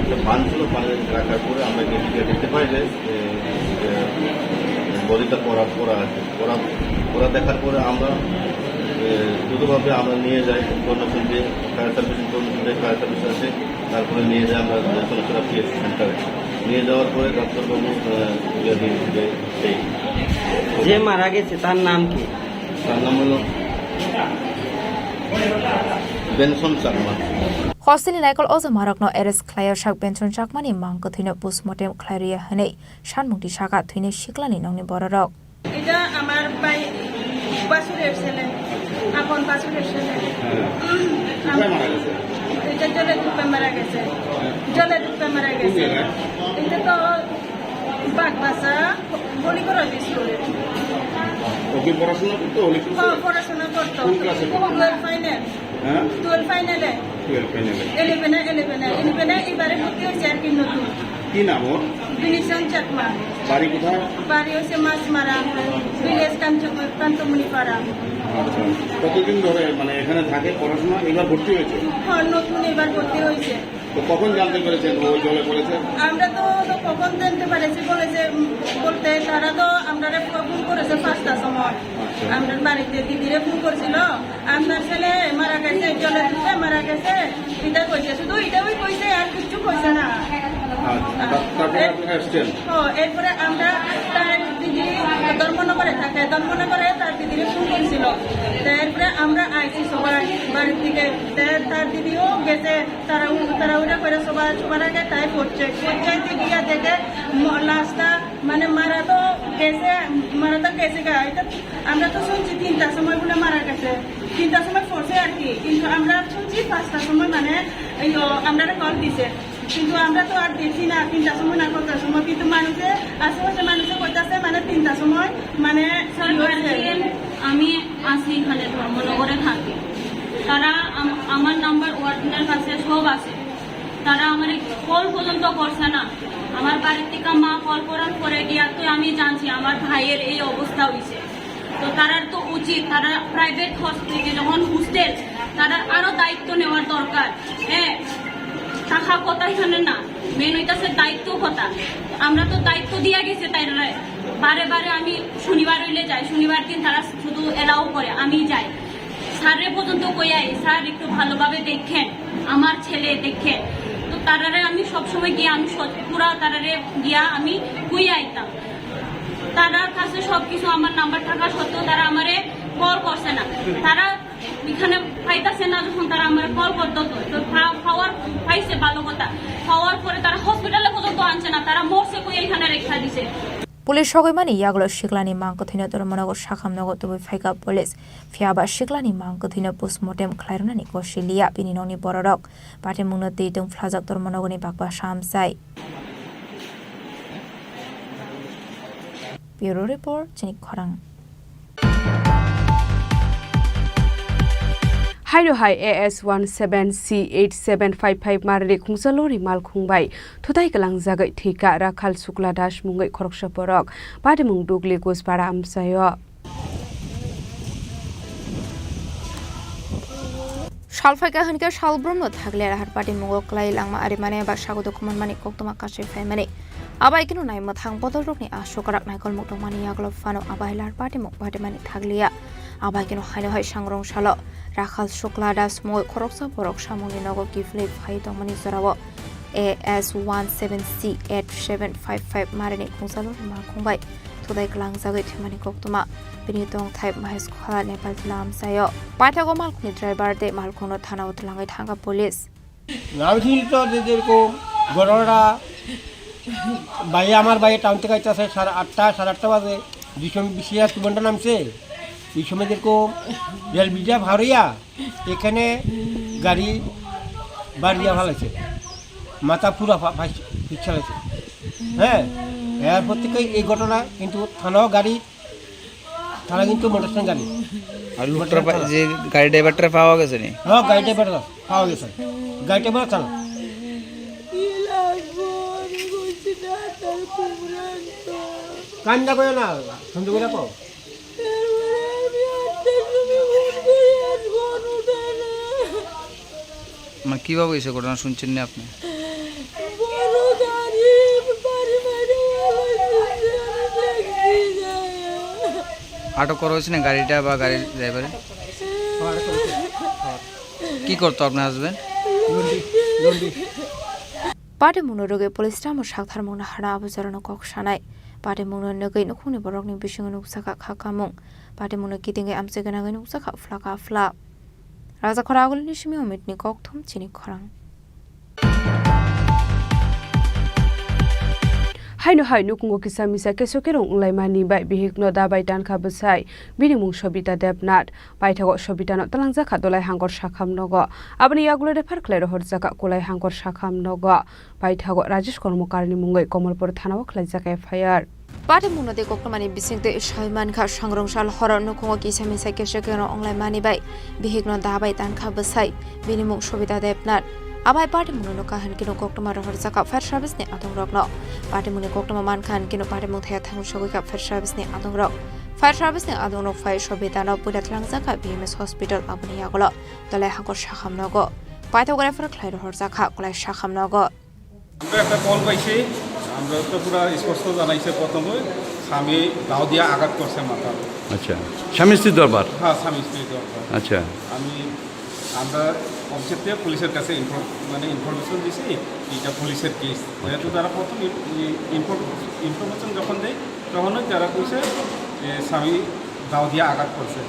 একটা বান ছিল, বানে রাখার পরে আমরা গিয়ে দেখতে পাই যে, এ, যে বডিটা পড়া, পড়া আছে। পড়া, পড়া দেখার পরে আমরা, এ, দ্রুতভাবে আমরা নিয়ে যাই Karnaphuli, fire service, Karnaphuli fire service আছে, তারপরে নিয়ে যাই আমরা চলাচলা পিএইচ সেন্টারে। নিয়ে যাওয়ার পরে ডাক্তারবাবু, এ, ইয়ে দিয়ে, দিয়ে, সেই যে মারা গেছে তার নাম কি? তার নাম হলো বেনসন Chakma. Hostel ni naikol o jamarokno arrest khlaio sak Benson Chakmani mang kwthwino postmortem khlai rwya hwnwi sanmung tisaka thwinai siklani nokni bororok. এটা আমার ভাই, বাসুরের ছেলে, আপন বাসুরের ছেলে। হ্যাঁ। উম, কোথায় মারা গেছে? এটা জলে ডুবে মারা গেছে। হ্যাঁ। জলে ডুবে মারা কোন গেছে। জায়গায়? এটা তো বাগবাসা বলি করা স্কুলে। ও কি পড়াশোনা করতো? হলে কি হ্যাঁ, পড়াশোনা করতো। কোন ক্লাসে পড়তো? Twelve final. হ্যাঁ? টুয়েলভ ফাইনালে। টুয়েলভ ফাইনালে। ইলেভেনে, ইলেভেনে। ইলেভেনে এবারে ভর্তি হয়েছে আর কি নতুন। কি নাম ওর? বিনিশন চাকমা। বাড়ি কোথায়? বাড়ি হচ্ছে মাছমারা, ভিলেজ কাঞ্চ-, কান্তমণিপাড়া। আচ্ছা। কতদিন ধরে মানে এখানে থাকে পড়াশোনা? এবার ভর্তি হয়েছে? হ্যাঁ, নতুন এবার ভর্তি হয়েছে। তো কখন জানতে পেরেছেন ও জলে পড়েছে? আমরা তো, তো কখন জানতে পেরেছি বলে যে, উম, বলতে তারা তো আমরা ফোন করেছে পাঁচটার সময়। আচ্ছা। আমরা বাড়িতে দিদিরে ফোন করছিল, আপনার ছেলে মারা গেছে, জলে ডুবে মারা গেছে, এটা কইছে, শুধু এটাই কইছে, আর কিচ্ছু কইছে না। আচ্ছা, তা-, তারপরে এর-, আপনি আসছেন? ও, এরপরে আমরা তার দিদি ধর্মনগরে থাকে, ধর্মনগরে তার দিদিরে ফোন করছিল। তো এরপরে আমরা আইছি সবাই বাড়ির দিকে, তে তার দিদিও গেছে। তারা উ-, তারা উড়া করে সবার, সবার আগে তাই পড়ছে। পড়ছে গিয়া দেখে ম-, লাশটা মানে মারা তো গেছে, মারা তো গেছে গা। এটা আমরা তো শুনছি তিনটার সময় বলে মারা গেছে, তিনটার সময় পড়ছে আর কি। কিন্তু আমরা শুনছি পাঁচটার সময় মানে এই ও, আমরা কল দিছে, কিন্তু আমরা তো আর দেখি না তিনটার সময় না কতটার সময়। কিন্তু মানুষে, আশেপাশে মানুষে কইতাছে মানে তিনটার সময় মানে স্যার, ইয়ে হয়েছে। গার্জিয়ান, আমি আছি এখানে ধর্মনগরে থাকি। তারা আম-, আমার নাম্বার ওয়ার্ডেনের কাছে সব আছে। তারা আমার কল পর্যন্ত করছে না। আমার বাড়ির থেকে মা কল করার পরে গিয়া তো আমি জানছি আমার ভাইয়ের এই অবস্থা হইছে। তো তারার তো উচিত, তারা প্রাইভেট হসপিটাল যখন হোস্টেল, তারার আরো দায়িত্ব নেওয়ার দরকার। হ্যাঁ, টাকা কথা এখানে না, মেন হইতাছে দায়িত্ব কথা। আমরা তো দায়িত্ব দিয়া গেছে তাইরে। বারে বারে আমি শনিবার হইলে যাই, শনিবার দিন তারা শুধু এলাও করে, আমি যাই। স্যাররে পর্যন্ত কই আই, "স্যার একটু ভালোভাবে দেখেন, আমার ছেলে দেখেন।" তো তারারে আমি সবসময় গিয়া আমি সৎ-, পুরা তারারে গিয়া আমি কই আইতাম। তারার কাছে সবকিছু আমার নাম্বার থাকা সত্ত্বেও তারা আমারে কল করছে না। তারা এখানে পাইতাছে না, যখন তারা আমারে কল করতো তো, তো পা-, পাওয়ার পাইছে ভালো কথা, পাওয়ার পরে তারা হসপিটালে পর্যন্ত আনছে না, তারা মরছে কই এখানে রেখা দিছে। Police sogwi mani yagulo siklani mang kwthwino tongmano sakham nogo tubui phaikha police. Phiya ba siklani mang kwthwino postmortem khlai rwnani kosi liya bini nokni bororok. Patimungno twi tong phlajak tongmanogoni bakba samsai. Bureau Report, chini khorang. Haino hai A S one seven C eight seven five five marni khungsa lori malkhung bai thutai kwlangjagwi thwikha Rakhal Shukla Das mungwi khoroksa borok. Patimung Dugli Guspara amchaio. Sal phaikha hwnkhe salbrumno thakle rahar patimungo kwlai langma arimani ba sago dokhumani koktwma kasui phaimani. Abai kheno nai mwthang bodolrokni aswk rak naikolmuk tongmani yagulo phano abai lar patimung patimani thakliya. Abai kheno haino hai sangrong salo Rakhal Shukla Das mungwi khoroksa borok samungni nogo kiphilwi phai tongmani jorao A S one seven C eight seven five five marini khungsa lori malkhung bai thutai kwlangjagwi thwimani koktwma. Bini tongthai Mahesh Khola Nepal jila amchaio. Paithago malkhungni driver tei malkhungno thanao twlangwi thangkha police. আমি শুনি তো যে যেরকম ঘটনাটা ভাই, আমার ভাই টাউন থেকে আইতেছে সাড়ে আটটা, সাড়ে আটটা বাজে, দুই সময় বিশ হাজার স্টুডেন্টরা নামছে। এই সময় যেরকম রেল ব্রিজটা ভারিয়া এখানে গাড়ি বাড়িয়া ফেলাইছে, মাথা পুরা ফা-, ফাইস-, ফিক্স ফেলাইছে। হ্যাঁ, এরপর থেকে এই ঘটনা কিন্তু থানাও গাড়ি, থানা কিন্তু মোটরসাইকেল গাড়ি। আর লোকটা পা-, যে গাড়ি ড্রাইভারটা পাওয়া গেছে নি? হ্যাঁ, গাড়ি ড্রাইভার পাওয়া গেছে। গাড়ি ড্রাইভার চালা। কান্দা করে না, সুন্দর করে কও। মানে কিভাবে হয়েছে ঘটনা শুনছেন না আপনি? আটক করা হয়েছে না গাড়িটা বা গাড়ির ড্রাইভারে? কি করতো আপনার হাজবেন্ড? লন্ডি, লন্ডি। Patimungno rwgwi police tamo saktharmung naharna abo jorano kok sanai. Patimungno nugwi nukhungni borokni bisingo nukjakha kha kamung. Patimungno kitingwi amchwi gwnangwi nukjakha phlaka phla. Rajakhora agulini simi Omitni kokthum chini khorang. Haino hai nukhungo kisa misa keso kerong wnglaimani bai bihikno dabai tankha bwsai, bini mung Sobita Debnath. Paithago Sobitano twlangjakha Dolai Hangkor Sakham nogo. Aboni yagulo refer khlai rohorjakha Kulai Hangkor Sakham nogo. Paithago Rajesh Kormokarni mungwi Komolpur thanao khlaijak F I R. Patimungno tei koktwmani bisingtwi sawi mankha, sangrong sal horo nukhungo kisa misa kesa keno wnglaimani bai bihikno dabai tankha bwsai, bini mung Sobita Debnath. Abai patimungno nukha hinkhe no koktwma rohorjakha fire service ni adongrokno. Patimungni koktwma mankha hinkhe no patimung thaya thangwi sogwikha fire service ni adongrok. Fire service ni adongrok phai Sobitano puila twlangjakha B M S hospital, aboni yagulo Dolai Hangkor Sakham nogo. Paithago refer khlai rohorjakha Kulai Sakham nogo. আমরা একটা কল পাইছি, আমরা তো পুরা স্পষ্ট জানাইছে প্রথমে, স্বামী দাও দিয়া আঘাত করছে মাথার। আচ্ছা, স্বামী স্ত্রীর দরবার? হ্যাঁ, স্বামী স্ত্রীর দরবার। আচ্ছা। আমি, আমরা অফিসের থেকে পুলিশের কাছে ইনফর-, মানে ইনফরমেশন দিছি, এটা পুলিশের কেস। যেহেতু তারা প্রথম ই-, ই-, ইনফর-, ইনফরমেশন যখন দেয়, তখনই তারা কইছে যে স্বামী দাও দিয়া আঘাত করছে,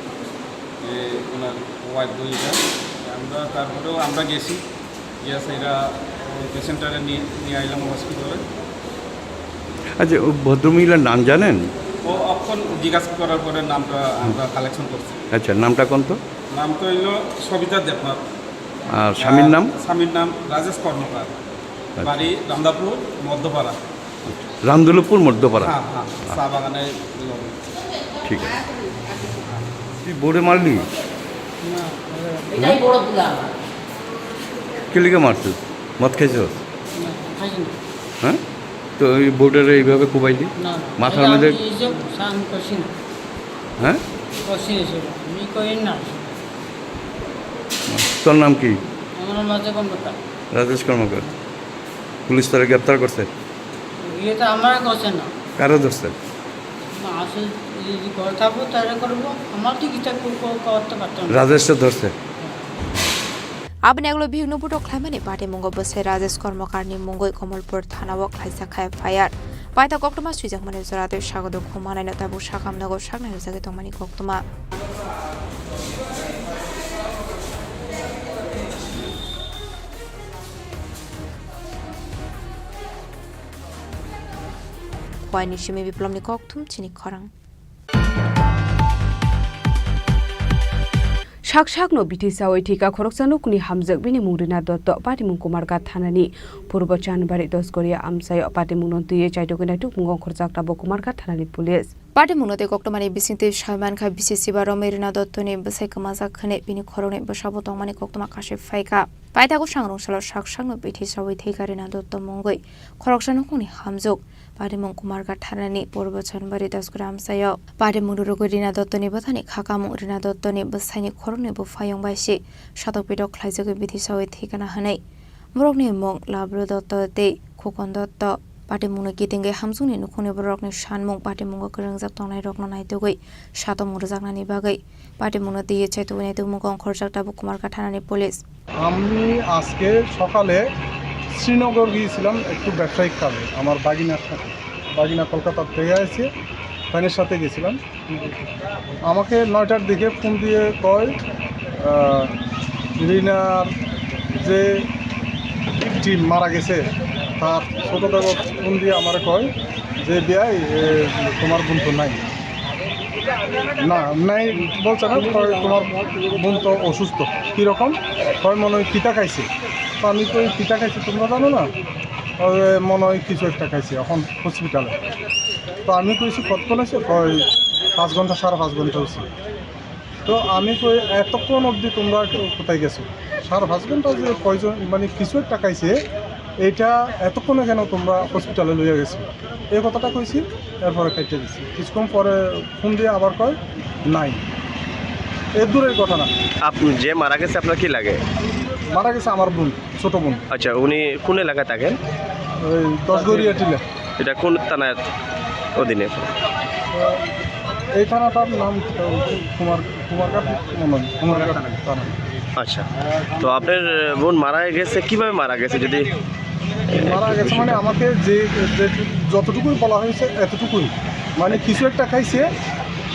যে ওনার ওয়াইফ বইটা। আমরা তারপরেও আমরা গেছি, গিয়া সেটা ওই পেশেন্টটারে নিয়ে, নিয়ে আইলাম হসপিটালে। আচ্ছা, ও ভদ্রমহিলার নাম জানেন? ও অখন জিজ্ঞাসা করার পরে নামটা আমরা কালেকশন করছি। আচ্ছা, নামটা কোন তো? নাম তো হইল সবিতা দেবনাথ। আর স্বামীর আর নাম? স্বামীর নাম রাজেশ কর্মকার। আচ্ছা। বাড়ি রামদাপুর মধ্যপাড়া। রামদুলপুর মধ্যপাড়া। হ্যাঁ, হ্যাঁ, আচ্ছা। চা বাগানের লগে। ঠিক আছে। তুই বোর্ডে মারলি? না, এটাই বড় ভুল আমার। কে লিগে মারছিস? মদ খাইছস? না, খাইছি না। হ্যাঁ? তো এই বোর্ডের এইভাবে কোবাইলি? না, না, মাথার এটা মধ্যে আমি এইসব আমি করছি না। হ্যাঁ? করছি না এইসব। আমি করি না। তোর নাম কি? আমার নাম রাজা কর্মকার। রাজেশ কর্মকার। পুলিশ তারা গ্রেপ্তার করছে? ইয়ে তো আমার করছে না। কারা ধরছে? না, আসলে এই যে ঘরে থাকবো, তারা করবো। আমার তো কিছু কো-, কো-, করতে পারতাম না। রাজেশে ধরছে? Aboni yagulo bihikno butok khlaimani patimung bwsai Rajesh Kormokarni mungwi Komolpur thanao khlaijak kha F I R. Paithago koktwma swijakmani jora tei sagoduk humanaino tabuk sakhamnogo saknai rwjagwi tongmani koktwma. Huaini simi Biplomni kokthum chini khorang. Sak sakno bithi sawi thika khoroksa nukni hamjak, bini mung Rina Dotto, patimung Kumarghat thanani Purbo Chanbari Dosgoria amchaio. Patimungno twiwi chaitugwi naitukmungo ongkhorjak tabuk Kumarghat thanani police. Patimungno tei koktwmani bisingtwi sawi mankha, bisi siba romwi Rina Dottoni bwsai kwmajak hwnwi bini khoroknwi bwsabo tongmani koktwma kashai phaikha. Paithago sangrong salo sak sakno bithi sawi thwikha Rina Dotto mungwi khoroksa nukhungni hamjwk. Patimung Kumarghat thanani Purbo Chanbari Dosgoria amchaio. Patimung rwrwgwi Rina Dottoni bwthani kha kamung, Rina Dottoni bwsaini khoroknwi buphayung bai se satok pitok khlaijagwi bithi sawi thwikha hwnwi. Borokni mung Lablu Dotto tei Khukon Dotto. Patimungno kitingwi hamjwkni nukhungni borokni sanmung, patimungo kwrwngjak tongnairokno naitugwi satok mung rwjaknani bagwi patimungno twiwi chaitugwi naitukmungo ongkhorjak tabuk Kumarghat thanani police. আমি আজকে সকালে শ্রীনগর গিয়েছিলাম একটু ব্যবসায়িক কাজে, আমার বাগিনার সাথে। বাগিনা কলকাতা থেকে এসে ফ্রেন্ডের সাথে গেছিলাম। আমাকে নয়টার দিকে ফোন দিয়ে কয়, আহ, রিনার যে ভিকটিম মারা গেছে, তার ছোটো দেবর ফোন দিয়ে আমার কয় যে, "বিয়াই, এ, তোমার বোন তো নাই।" না, নাই বলছে না, কয়, "তোমার বোন তো অসুস্থ।" কীরকম? কয়, "মনে হয় কিতা খাইছে।" তো আমি কই, "কিতা খাইছে তোমরা জানো না?" কয়, "মনে হয় কিছু একটা খাইছে, এখন হসপিটালে।" তো আমি কইছি, "কতক্ষণ হয়েছে?" কয়, "পাঁচ ঘন্টা, সাড়ে পাঁচ ঘন্টা হয়েছে।" তো আমি কই, "এতক্ষণ অবধি তোমরা কোথায় গেছো? সাড়ে পাঁচ ঘন্টা যে কয়জন, মানে, কিছু একটা খাইছে, এটা এতক্ষণে কেন তোমরা হসপিটালে লইয়া গেছো?" এই কথাটা কইছি, এরপরে কেটে দিছি। কিছুক্ষণ পরে ফোন দিয়ে আবার কয়, "নাই।" এর দূরের ঘটনা। আপ-, যে মারা গেছে আপনার কি লাগে? মারা গেছে আমার বোন, ছোট বোন। আচ্ছা, উনি কোন এলাকায় থাকেন? ওই দশগড়িয়া টিলা। এটা কোন থানার অধীনে? এই থানাটার নাম, আহ, কুমার, কুমারঘাট মনে হয়, কুমারঘাট থানা। আচ্ছা, তো আপনার বোন মারা গেছে, কিভাবে মারা গেছে? যদি মারা গেছে মানে আমাকে যে, যে যতটুকুই বলা হয়েছে এতটুকুই, মানে কিছু একটা খাইছে,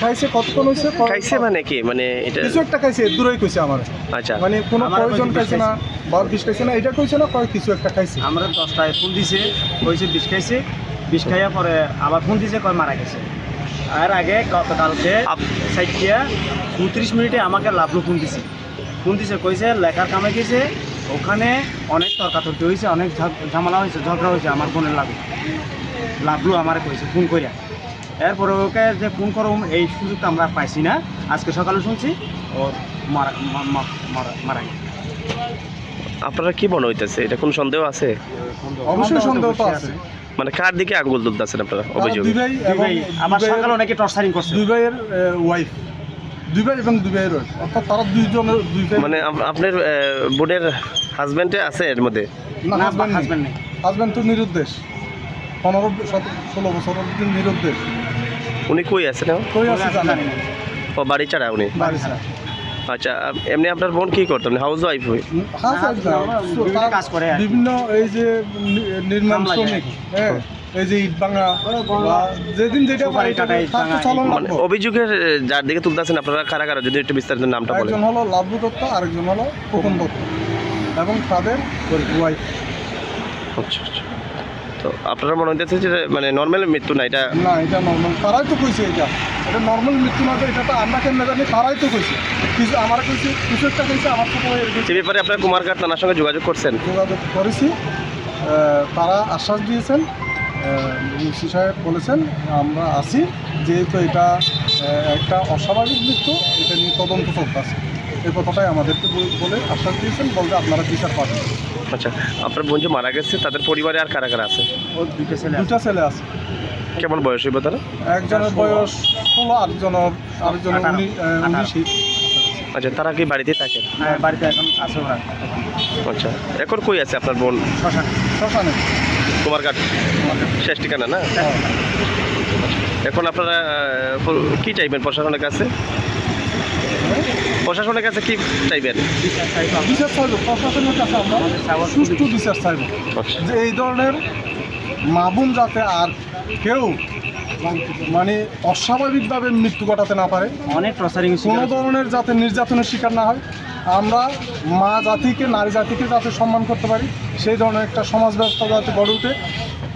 খাইছে কতক্ষণ হয়েছে, ক-, খাইছে মানে কি? মানে এটা কিছু একটা খাইছে, দূরেই কইছে আমার। আচ্ছা। মানে কোনো আমার পয়জন কইছে খাইছে না, বা বিষ খাইছে না, এটা কইছে না, কয় কিছু একটা খাইছে। আমরা দশটায় ফোন দিছে, কইছে বিষ খাইছে, বিষ খাইয়া পরে আবার ফোন দিছে, কয় মারা গেছে। আর আগে গতকালকে আপ- চারটা চৌত্রিশ মিনিটে আমাকে লাভলু ফোন দিছে। ফোন দিছে, কইছে লেখার কামে গেছে, ওখানে অনেক তর্কাতর্কি হয়েছে, অনেক ঝগ-, ঝামেলা হয়েছে, ঝগড়া হয়েছে আমার বোনের লাগে। লাভলু আমারে কইছে ফোন করিয়া। এরপরে ওকে যে ফোন করো, এই সুযোগটা আমরা পাইছি না। আজকে সকালে শুনছি ও মারা, মা-, মা-, মারা, মারা গেছে। আপনারা কি মনে হইতেছে, এটা কোনো সন্দেহ আছে? অবশ্যই সন্দেহ তো আছে। মানে কার দিকে আঙ্গুল তুলতেছেন আপনারা? তারা অভিযোগে? দুই ভাই দুই এবং ভাই, আবার দুই ভাইয়ের, সকালে অনেকে টর্চারিং করছে। দুই ভাইয়ের, এ, ওয়াইফ, দুই ভাই এবং দুই ভাইয়ের ওয়াইফ, অর্থাৎ তারা দুইজনের, দুই ভাই। মানে আপ-, আপনার, এ, বোনের হাজবেন্ডে আছে এর মধ্যে? না, না, হাজবেন্ড নেই। হাজবেন্ড নেই। হাজবেন্ড তো নিরুদ্দেশ, পনেরো, সতেরো, ষোলো বছর অবধি নিরুদ্দেশ। উনি কই আছেন এখন? কই আছে জানি না। ও, বাড়ি ছাড়া উনি? বাড়ি ছাড়া। আচ্ছা, আম-, এমনি আপনার বোন কি করতো? মানে হাউস ওয়াইফ হই? হুম, হাউস ওয়াইফ না, না, না, তো বিভিন্ন তার কাজ করে আর কি। বিভিন্ন এই যে নি-, নির্মাণ কামলা যায়। শ্রমিক, হ্যাঁ, হুম। এই যে ইট ভাঙা বা যেদিন যেটা সুপারি পারে কাটাই, তার তো ভাঙা, চালান মানে লাগবে। অভিযোগের, এ, যার দিকে তুলতেছেন আপনারা কারা কারা, যদি একটু বিস্তারিত নামটা বলেন। একজন হলো লাভলু দত্ত, আরেকজন হলো খোকন দত্ত এবং তাদের ওয়াইফ। আচ্ছা, আচ্ছা। তো আপনারা মনে হইতেছে যে মানে নর্মাল মৃত্যু না এটা? না, এটা নর্মাল। তারাই তো কইছে এটা। এটা নর্মাল মৃত্যু না, এটা তো আমরা কেমনে জানি? তারাই তো কইছে। কিছু আমার কইছে, কিছু একটা কইছে, আমার ছোট ভাইয়ের কইছে। এ ব্যাপারে আপনারা কুমারঘাট থানার সঙ্গে যোগাযোগ করছেন? যোগাযোগ করেছি। আহ, তারা আশ্বাস দিয়েছেন, আহ, ওসি সাহেব বলেছেন, "আমরা আছি, যেহেতু এটা, আহ, একটা অস্বাভাবিক মৃত্যু, এটা নিয়ে তদন্ত চলতেছে।" এই কথাটাই আমাদেরকে বল-, বলে আশ্বাস দিয়েছেন, বলতে আপনারা বিচার পাবেন। আচ্ছা, আপনার বোন যে মারা গেছে, তাদের পরিবারে আর কারা কারা আছে? ওর দুইটা ছেলে আছে। দুইটা ছেলে আছে। কেমন বয়স হইব তারা? একজনের বয়স ষোলো, আরেকজনের, আরেকজনের আঠারো। উনি-, আহ, আঠারো। উনিশই। আচ্ছা, তারা কি বাড়িতে থাকেন? হ্যাঁ, বাড়িতে এখন আছে ওরা। আচ্ছা, এখন কই আছে আপনার বোন? শ্মশানে। শ্মশানে। কুমারঘাট? কুমারঘাট। শেষ ঠিকানা না? হ্যাঁ। এখন আপনারা, আহ, প-, কি চাইবেন প্রশাসনের কাছে? প্রশাসনের কাছে কি চাইবেন? বিচার চাইবো, প্রশাসনের কাছে আমরা সুষ্ঠু বিচার চাইবো। আচ্ছা। যে এই ধরনের মা বোন যাতে আর কেউ মানে অস্বাভাবিকভাবে মৃত্যু ঘটাতে না পারে, অনেক টর্চারিং শিকার কোনো হচ্ছে। ধরনের যাতে নির্যাতনের শিকার না হয়, আমরা মা জাতিকে, নারী জাতিকে যাতে সম্মান করতে পারি, সেই ধরনের একটা সমাজ ব্যবস্থা যাতে গড়ে উঠে,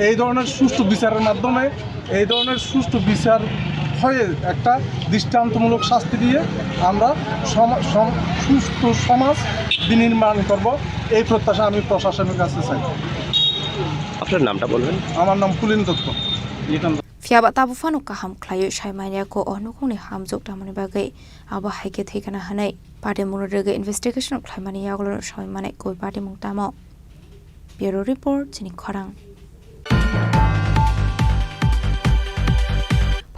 এই ধরনের সুষ্ঠু বিচারের মাধ্যমে, এই ধরনের সুষ্ঠু বিচার হয়ে একটা দৃষ্টান্তমূলক শাস্তি দিয়ে আমরা সমা-, সম-, সুষ্ঠু সমাজ বিনির্মাণ করব, এই প্রত্যাশা আমি প্রশাসনের কাছে চাই। আপনার নামটা বলবেন? আমার নাম পুলিন Dutta. Phiya ba tabuk phano kaham khlaiwi sai manya kho o nukhungni hamjwk tamoni bagwi, abo hai khe thwikana hwnwi patimungno rwgwi investigation khlaimani yagulo soi manai koi patimung tamo. Bureau Report, chini khorang.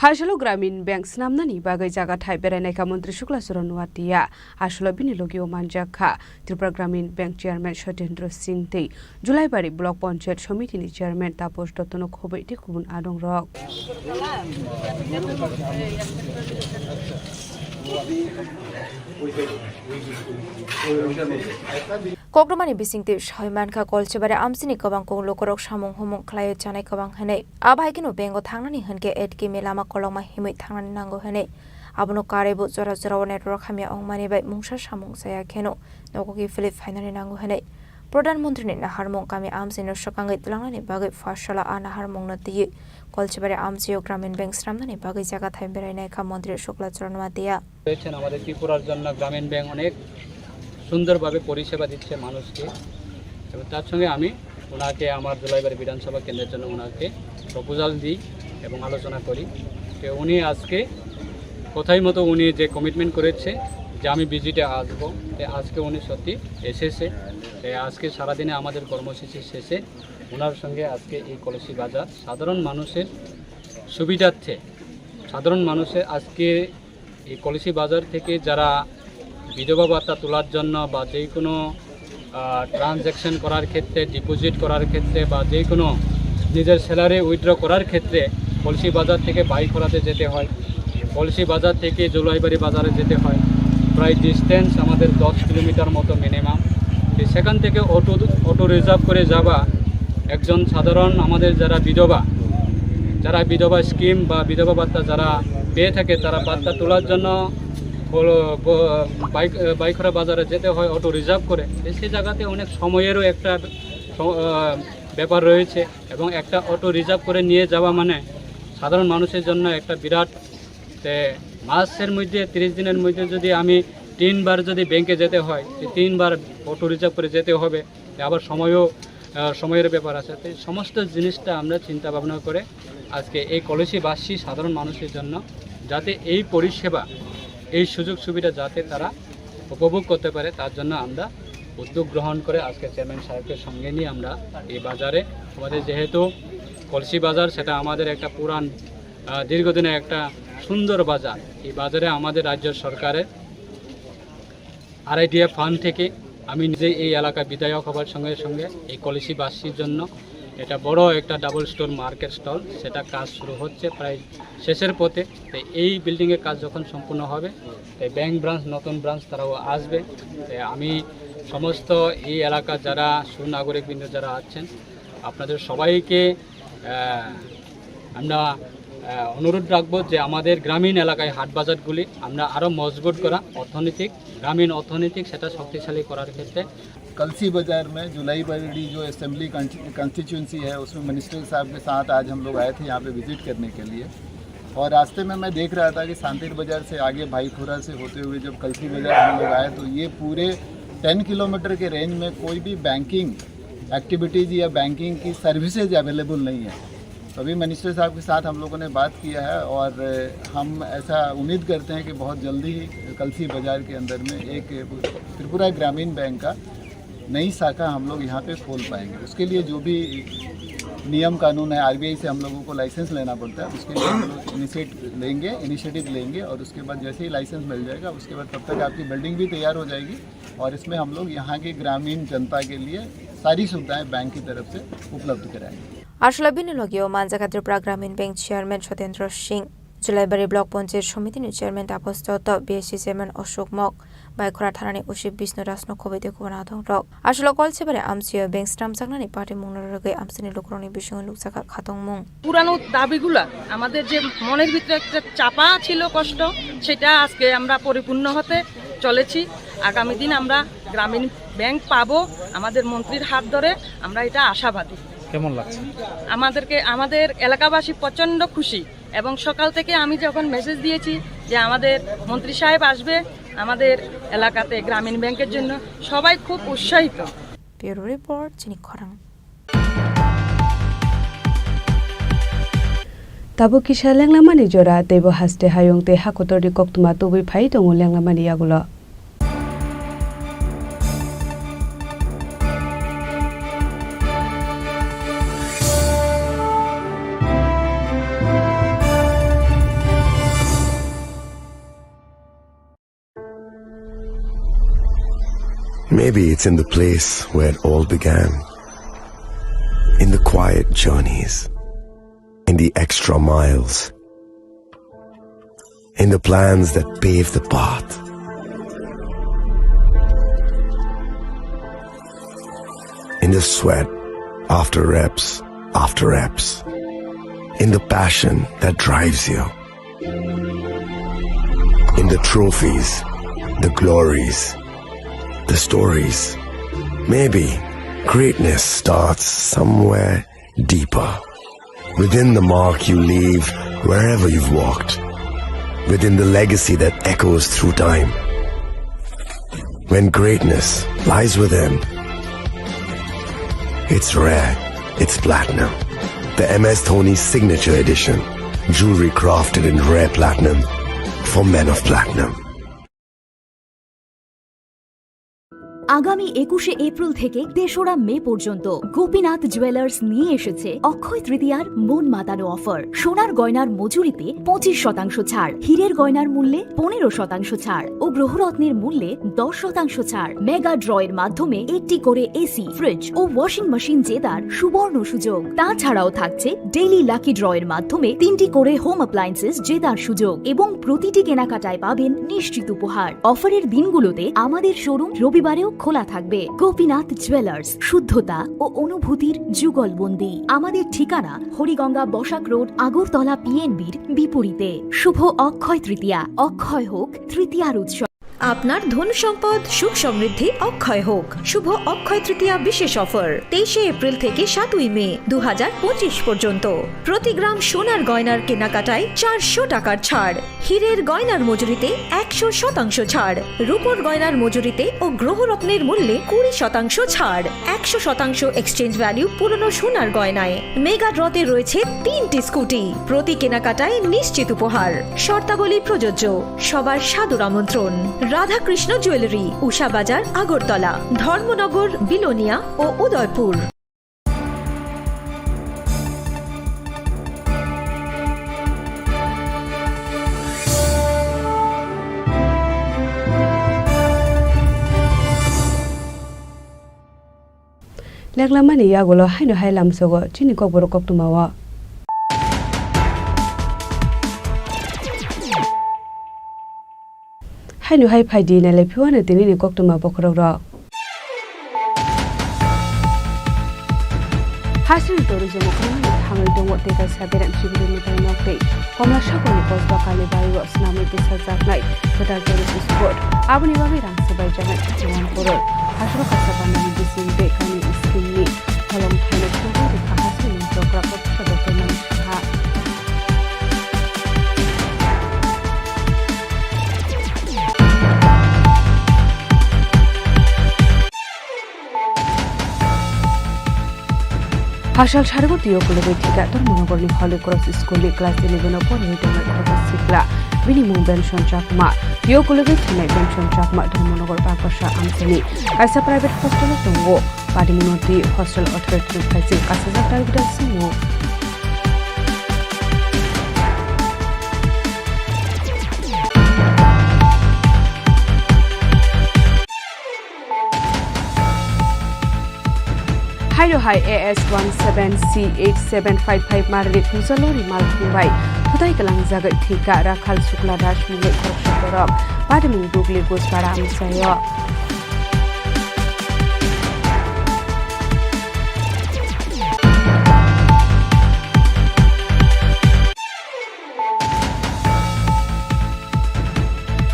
Phaisalo Gramin Bank swnamnani bagwi jaga thai berainaikha Montri Shukla Charan Noatia. Aswkno bini logio manjakha Tripura Gramin Bank Chairman Sotendra Singh tei Julaibari Block Panchayat Somitini Chairman Taposh Dottono khobwi tei kubun adongrok. Kokrwmani bisingtwi soi mankha, Kolchibari amchini kwbang kok lukurok samung humung khlaiwi chanai kwbang hwnwi. Abo hai kheno bank-o thangnani hwnkhe eight km lama kolokma himwi thangnani nango hwnwi. Abono karwibo jora jorao network hamya wngmani bai mungsa samung chaya kheno nogo kiphilwi phainani nango hwnwi Pradhan Montrini naharmung kami amchaino swkangwi twlangnani bagwi pharsala a naharmungno twiwi Kolchibari amchaio Gramin Bank swnamnani bagwi jaga thai berainaikha Montri Shukla Charan Noatia. রয়েছেন আমাদের ত্রিপুরার জন্য গ্রামীণ ব্যাংক অনেক সুন্দরভাবে পরিষেবা দিচ্ছে মানুষকে, এবং তার সঙ্গে আমি ওনাকে আমার দুলাইবাড়ি বিধানসভা কেন্দ্রের জন্য ওনাকে প্রপোজাল দিই এবং আলোচনা করি। তো উনি আজকে কথাই মতো উনি যে কমিটমেন্ট করেছে যে আমি ভিজিটে আসবো, তো আজকে উনি সত্যি এসেছে। তো আজকে সারাদিনে আমাদের কর্মসূচি শেষে ওনার সঙ্গে আজকে এই কলসি বাজার সাধারণ মানুষের সুবিধার্থে, সাধারণ মানুষের আজকে এই কলসি বাজার থেকে যারা বিধবা ভাতা তোলার জন্য বা যে কোনো, আহ, ট্রানজ্যাকশন করার ক্ষেত্রে, ডিপোজিট করার ক্ষেত্রে বা যে কোনো নিজের স্যালারি উইথড্র করার ক্ষেত্রে কলসি বাজার থেকে বাই করাতে যেতে হয়, কলসি বাজার থেকে জুলাইবাড়ি বাজারে যেতে হয়, প্রায় ডিস্টেন্স আমাদের দশ কিলোমিটার মতো মিনিমাম। তো সেখান থেকে অটো, অটো রিজার্ভ করে যাওয়া একজন সাধারণ আমাদের যারা বিধবা, যারা বিধবা স্কিম বা বিধবা ভাতা যারা পেয়ে থাকে, তারা ভাতা তোলার জন্য বলো, ব-, বাইক, বাইখরা বাজারে যেতে হয় অটো রিজার্ভ করে। তো সেই জায়গাতে অনেক সময়েরও একটা স-, আহ, ব্যাপার রয়েছে এবং একটা অটো রিজার্ভ করে নিয়ে যাওয়া মানে সাধারণ মানুষের জন্য একটা বিরাট, তে মাসের মধ্যে, তিরিশ দিনের মধ্যে যদি আমি তিনবার যদি ব্যাংকে যেতে হয়, তো তিনবার অটো রিজার্ভ করে যেতে হবে। তো আবার সময়ও, আহ, সময়ের ব্যাপার আছে। তো এই সমস্ত জিনিসটা আমরা চিন্তা ভাবনা করে আজকে এই কলসিবাসী সাধারণ মানুষের জন্য যাতে এই পরিষেবা, এই সুযোগ সুবিধা যাতে তারা উপভোগ করতে পারে, তার জন্য আমরা উদ্যোগ গ্রহণ করে আজকে চেয়ারম্যান সাহেবকে সঙ্গে নিয়ে আমরা এই বাজারে, আমাদের যেহেতু কলসি বাজার, সেটা আমাদের একটা পুরান, আহ, দীর্ঘদিনের একটা সুন্দর বাজার। এই বাজারে আমাদের রাজ্য সরকারের আরআইডিএফ ফান্ড থেকে আমি নিজে এই এলাকা বিধায়ক হবার সঙ্গে সঙ্গে এই কলসিবাসীর জন্য এটা বড় একটা ডাবল স্টোর মার্কেট স্টল, সেটা কাজ শুরু হচ্ছে প্রায় শেষের পথে। তো এই বিল্ডিংয়ের কাজ যখন সম্পূর্ণ হবে, তো ব্যাংক ব্রাঞ্চ, নতুন ব্রাঞ্চ তারাও আসবে। তো আমি সমস্ত এই এলাকার যারা সুনাগরিকবৃন্দ যারা আছেন, আপনাদের সবাইকে, আহ, আমরা, আহ, অনুরোধ রাখবো যে আমাদের গ্রামীণ এলাকায় হাট বাজারগুলি আমরা আরও মজবুত করা, অর্থনৈতিক, গ্রামীণ অর্থনৈতিক সেটা শক্তিশালী করার ক্ষেত্রে। कलसी बाजार में जुलाई बड़ी जो असेंबली कॉन्स्टिट्यूंसी है, उसमें मिनिस्टर साहब के साथ आज हम लोग आए थे यहाँ पे विजिट करने के लिए। और रास्ते में मैं देख रहा था कि सांतेर बाजार से आगे भाईखोरा से होते हुए जब कलसी बाजार हम लोग आए, तो ये पूरे टेन किलोमीटर के रेंज में कोई भी बैंकिंग एक्टिविटीज़ या बैंकिंग की सर्विसेज अवेलेबल नहीं है। तो अभी मिनिस्टर साहब के साथ हम लोगों ने बात किया है और हम ऐसा उम्मीद करते हैं कि बहुत जल्दी ही कलसी बाजार के अंदर में एक त्रिपुरा ग्रामीण बैंक का नई शाखा हम लोग यहाँ पे खोल पाएंगे। उसके लिए जो भी नियम कानून है, आरबीआई से हम लोगों को लाइसेंस लेना पड़ता है, उसके लिए हम लोग इनिशिएट लेंगे, इनिशिएटिव लेंगे और उसके बाद जैसे ही लाइसेंस मिल जाएगा, उसके बाद तब तक आपकी बिल्डिंग भी तैयार हो जाएगी और इसमें हम लोग यहाँ की ग्रामीण जनता के लिए सारी सुविधाएं बैंक की तरफ से उपलब्ध कराएंगे। Aswla bini logio manjak Tripura Gramin Bank Chairman Sotendra Singh, Julaibari Block Panchayat Somiti ni Chairman Tapas Dotto, B S C Chairman Ashok Mok, Baikhora Thana ni O C Bishnu Raj no khobwi tei kubun adong rok. Aswla Kolsibari amchio bank snamjaknani patimung no rwgwi amchaini lukurokni bisingo nukjakha khatungmung. পুরানো দাবিগুলা, আমাদের যে মনের ভিতরে একটা চাপা ছিল কষ্ট, সেটা আজকে আমরা পরিপূর্ণ হতে চলেছি। আগামী দিন আমরা গ্রামীণ ব্যাংক পাবো আমাদের মন্ত্রীর হাত ধরে, আমরা এটা আশাবাদী। কেমন লাগছে? আমাদেরকে, আমাদের এলাকাবাসী প্রচণ্ড খুশি এবং সকাল থেকে আমি যখন মেসেজ দিয়েছি যে আমাদের মন্ত্রী সাহেব আসবে আমাদের এলাকাতে গ্রামীণ ব্যাংকের জন্য, সবাই খুব উৎসাহিত। Bureau Report, Chini Khorang. Tabuk kisa lenglamani jora, teibo haste hayung tei hakotorni koktwma tubui phai tongo lenglamani yagulo. Maybe it's in the place where it all began. In the quiet journeys, in the extra miles, in the plans that pave the path, in the sweat after reps after reps, in the passion that drives you. In the trophies, the glories, the stories. Maybe greatness starts somewhere deeper. Within the mark you leave wherever you've walked. Within the legacy that echoes through time. When greatness lies within, it's rare, it's platinum. The M S Dhoni Signature Edition. Jewelry crafted in rare platinum for men of platinum. আগামী একুশে এপ্রিল থেকে তেসরা মে পর্যন্ত গোপীনাথ জুয়েলার্স নিয়ে এসেছে অক্ষয় তৃতীয়ার মন মাতানো অফার। সোনার গয়নার মজুরিতে পঁচিশ শতাংশ ছাড়, হীরের গয়নার মূল্যে পনেরো শতাংশ ছাড় ও গ্রহরত্নের মূল্যে দশ শতাংশ ছাড়। মেগা ড্র এর মাধ্যমে একটি করে এসি, ফ্রিজ ও ওয়াশিং মেশিন জেতার সুবর্ণ সুযোগ। তাছাড়াও থাকছে ডেইলি লাকি ড্র এর মাধ্যমে তিনটি করে হোম অ্যাপ্লায়েন্সেস জেতার সুযোগ এবং প্রতিটি কেনাকাটায় পাবেন নিশ্চিত উপহার। অফারের দিনগুলোতে আমাদের শোরুম রবিবারেও খোলা থাকবে। গোপীনাথ জুয়েলার্স, শুদ্ধতা ও অনুভূতির যুগলবন্দি। আমাদের ঠিকানা হরিগঙ্গা বসাক রোড, আগরতলা পিএনবির বিপরীতে। শুভ অক্ষয় তৃতীয়া, অক্ষয় হোক তৃতীয়ার উৎসব। আপনার ধন সম্পদ সুখ সমৃদ্ধি অক্ষয় হোক। শুভ অক্ষয় তৃতীয়া বিশেষ অফার, তেইশে এপ্রিল থেকে সাতই মে দু হাজার পঁচিশ পর্যন্ত। প্রতি গ্রাম সোনার গয়নার কেনাকাটায় চারশো টাকার ছাড়, হীরের গয়নার মজুরিতে একশো শতাংশ ছাড়, রূপোর গয়নার মজুরিতে ও গ্রহরত্নের মূল্যে কুড়ি শতাংশ ছাড়, একশো শতাংশ এক্সচেঞ্জ ভ্যালু পুরনো সোনার গয়নায়। মেগা ড্রতে রয়েছে তিনটি স্কুটি, প্রতি কেনাকাটায় নিশ্চিত উপহার। শর্তাবলী প্রযোজ্য। সবার সাদর আমন্ত্রণ। রাধাকৃষ্ণ জুয়েলারি, উষা বাজার, আগরতলা, ধর্মনগর, বিলোনিয়া ও Udaipur. Leklamani yagulo haino hai lamsogo chini kokborok koktwmao. Haino hai phaidi nailai phiwano tinini koktwma bokhorokrok. Hasing tourism o kwrwngwi thangwi tongo tei kaisa berem sibiri mwtai nok tei Komla Sagarni kosba Kalibai o swnamwi bwsajaknai Kwtal Tourist Spot. Aboni bagwi rang swbaijaknai thirty one crore. Hasoro kaisa bandani bising tei kainwi scheme ni holong thaino thwngwi rwkha hasing ni jokra kok. Hasal sarigo tio kulugwi thika Dharmanagar ni Holy Cross School ni class eleven o porwi tongnai khoroksa sikla, bini mung Benson Chakma. Tio kulugwi thinai Benson Chakma Dharmanagar Bagasa amchani kaisa private hostel o tongo. Padimungno di hostel authority no phaising kasijak target simo. Haino hai A S one seven C eight seven five five marli Kujalori malkhung bai thutai kalangjagwi thika Rakhal Sukla Das mungwi khoroksa borok. Padimung Dugli Gujpara amchaio.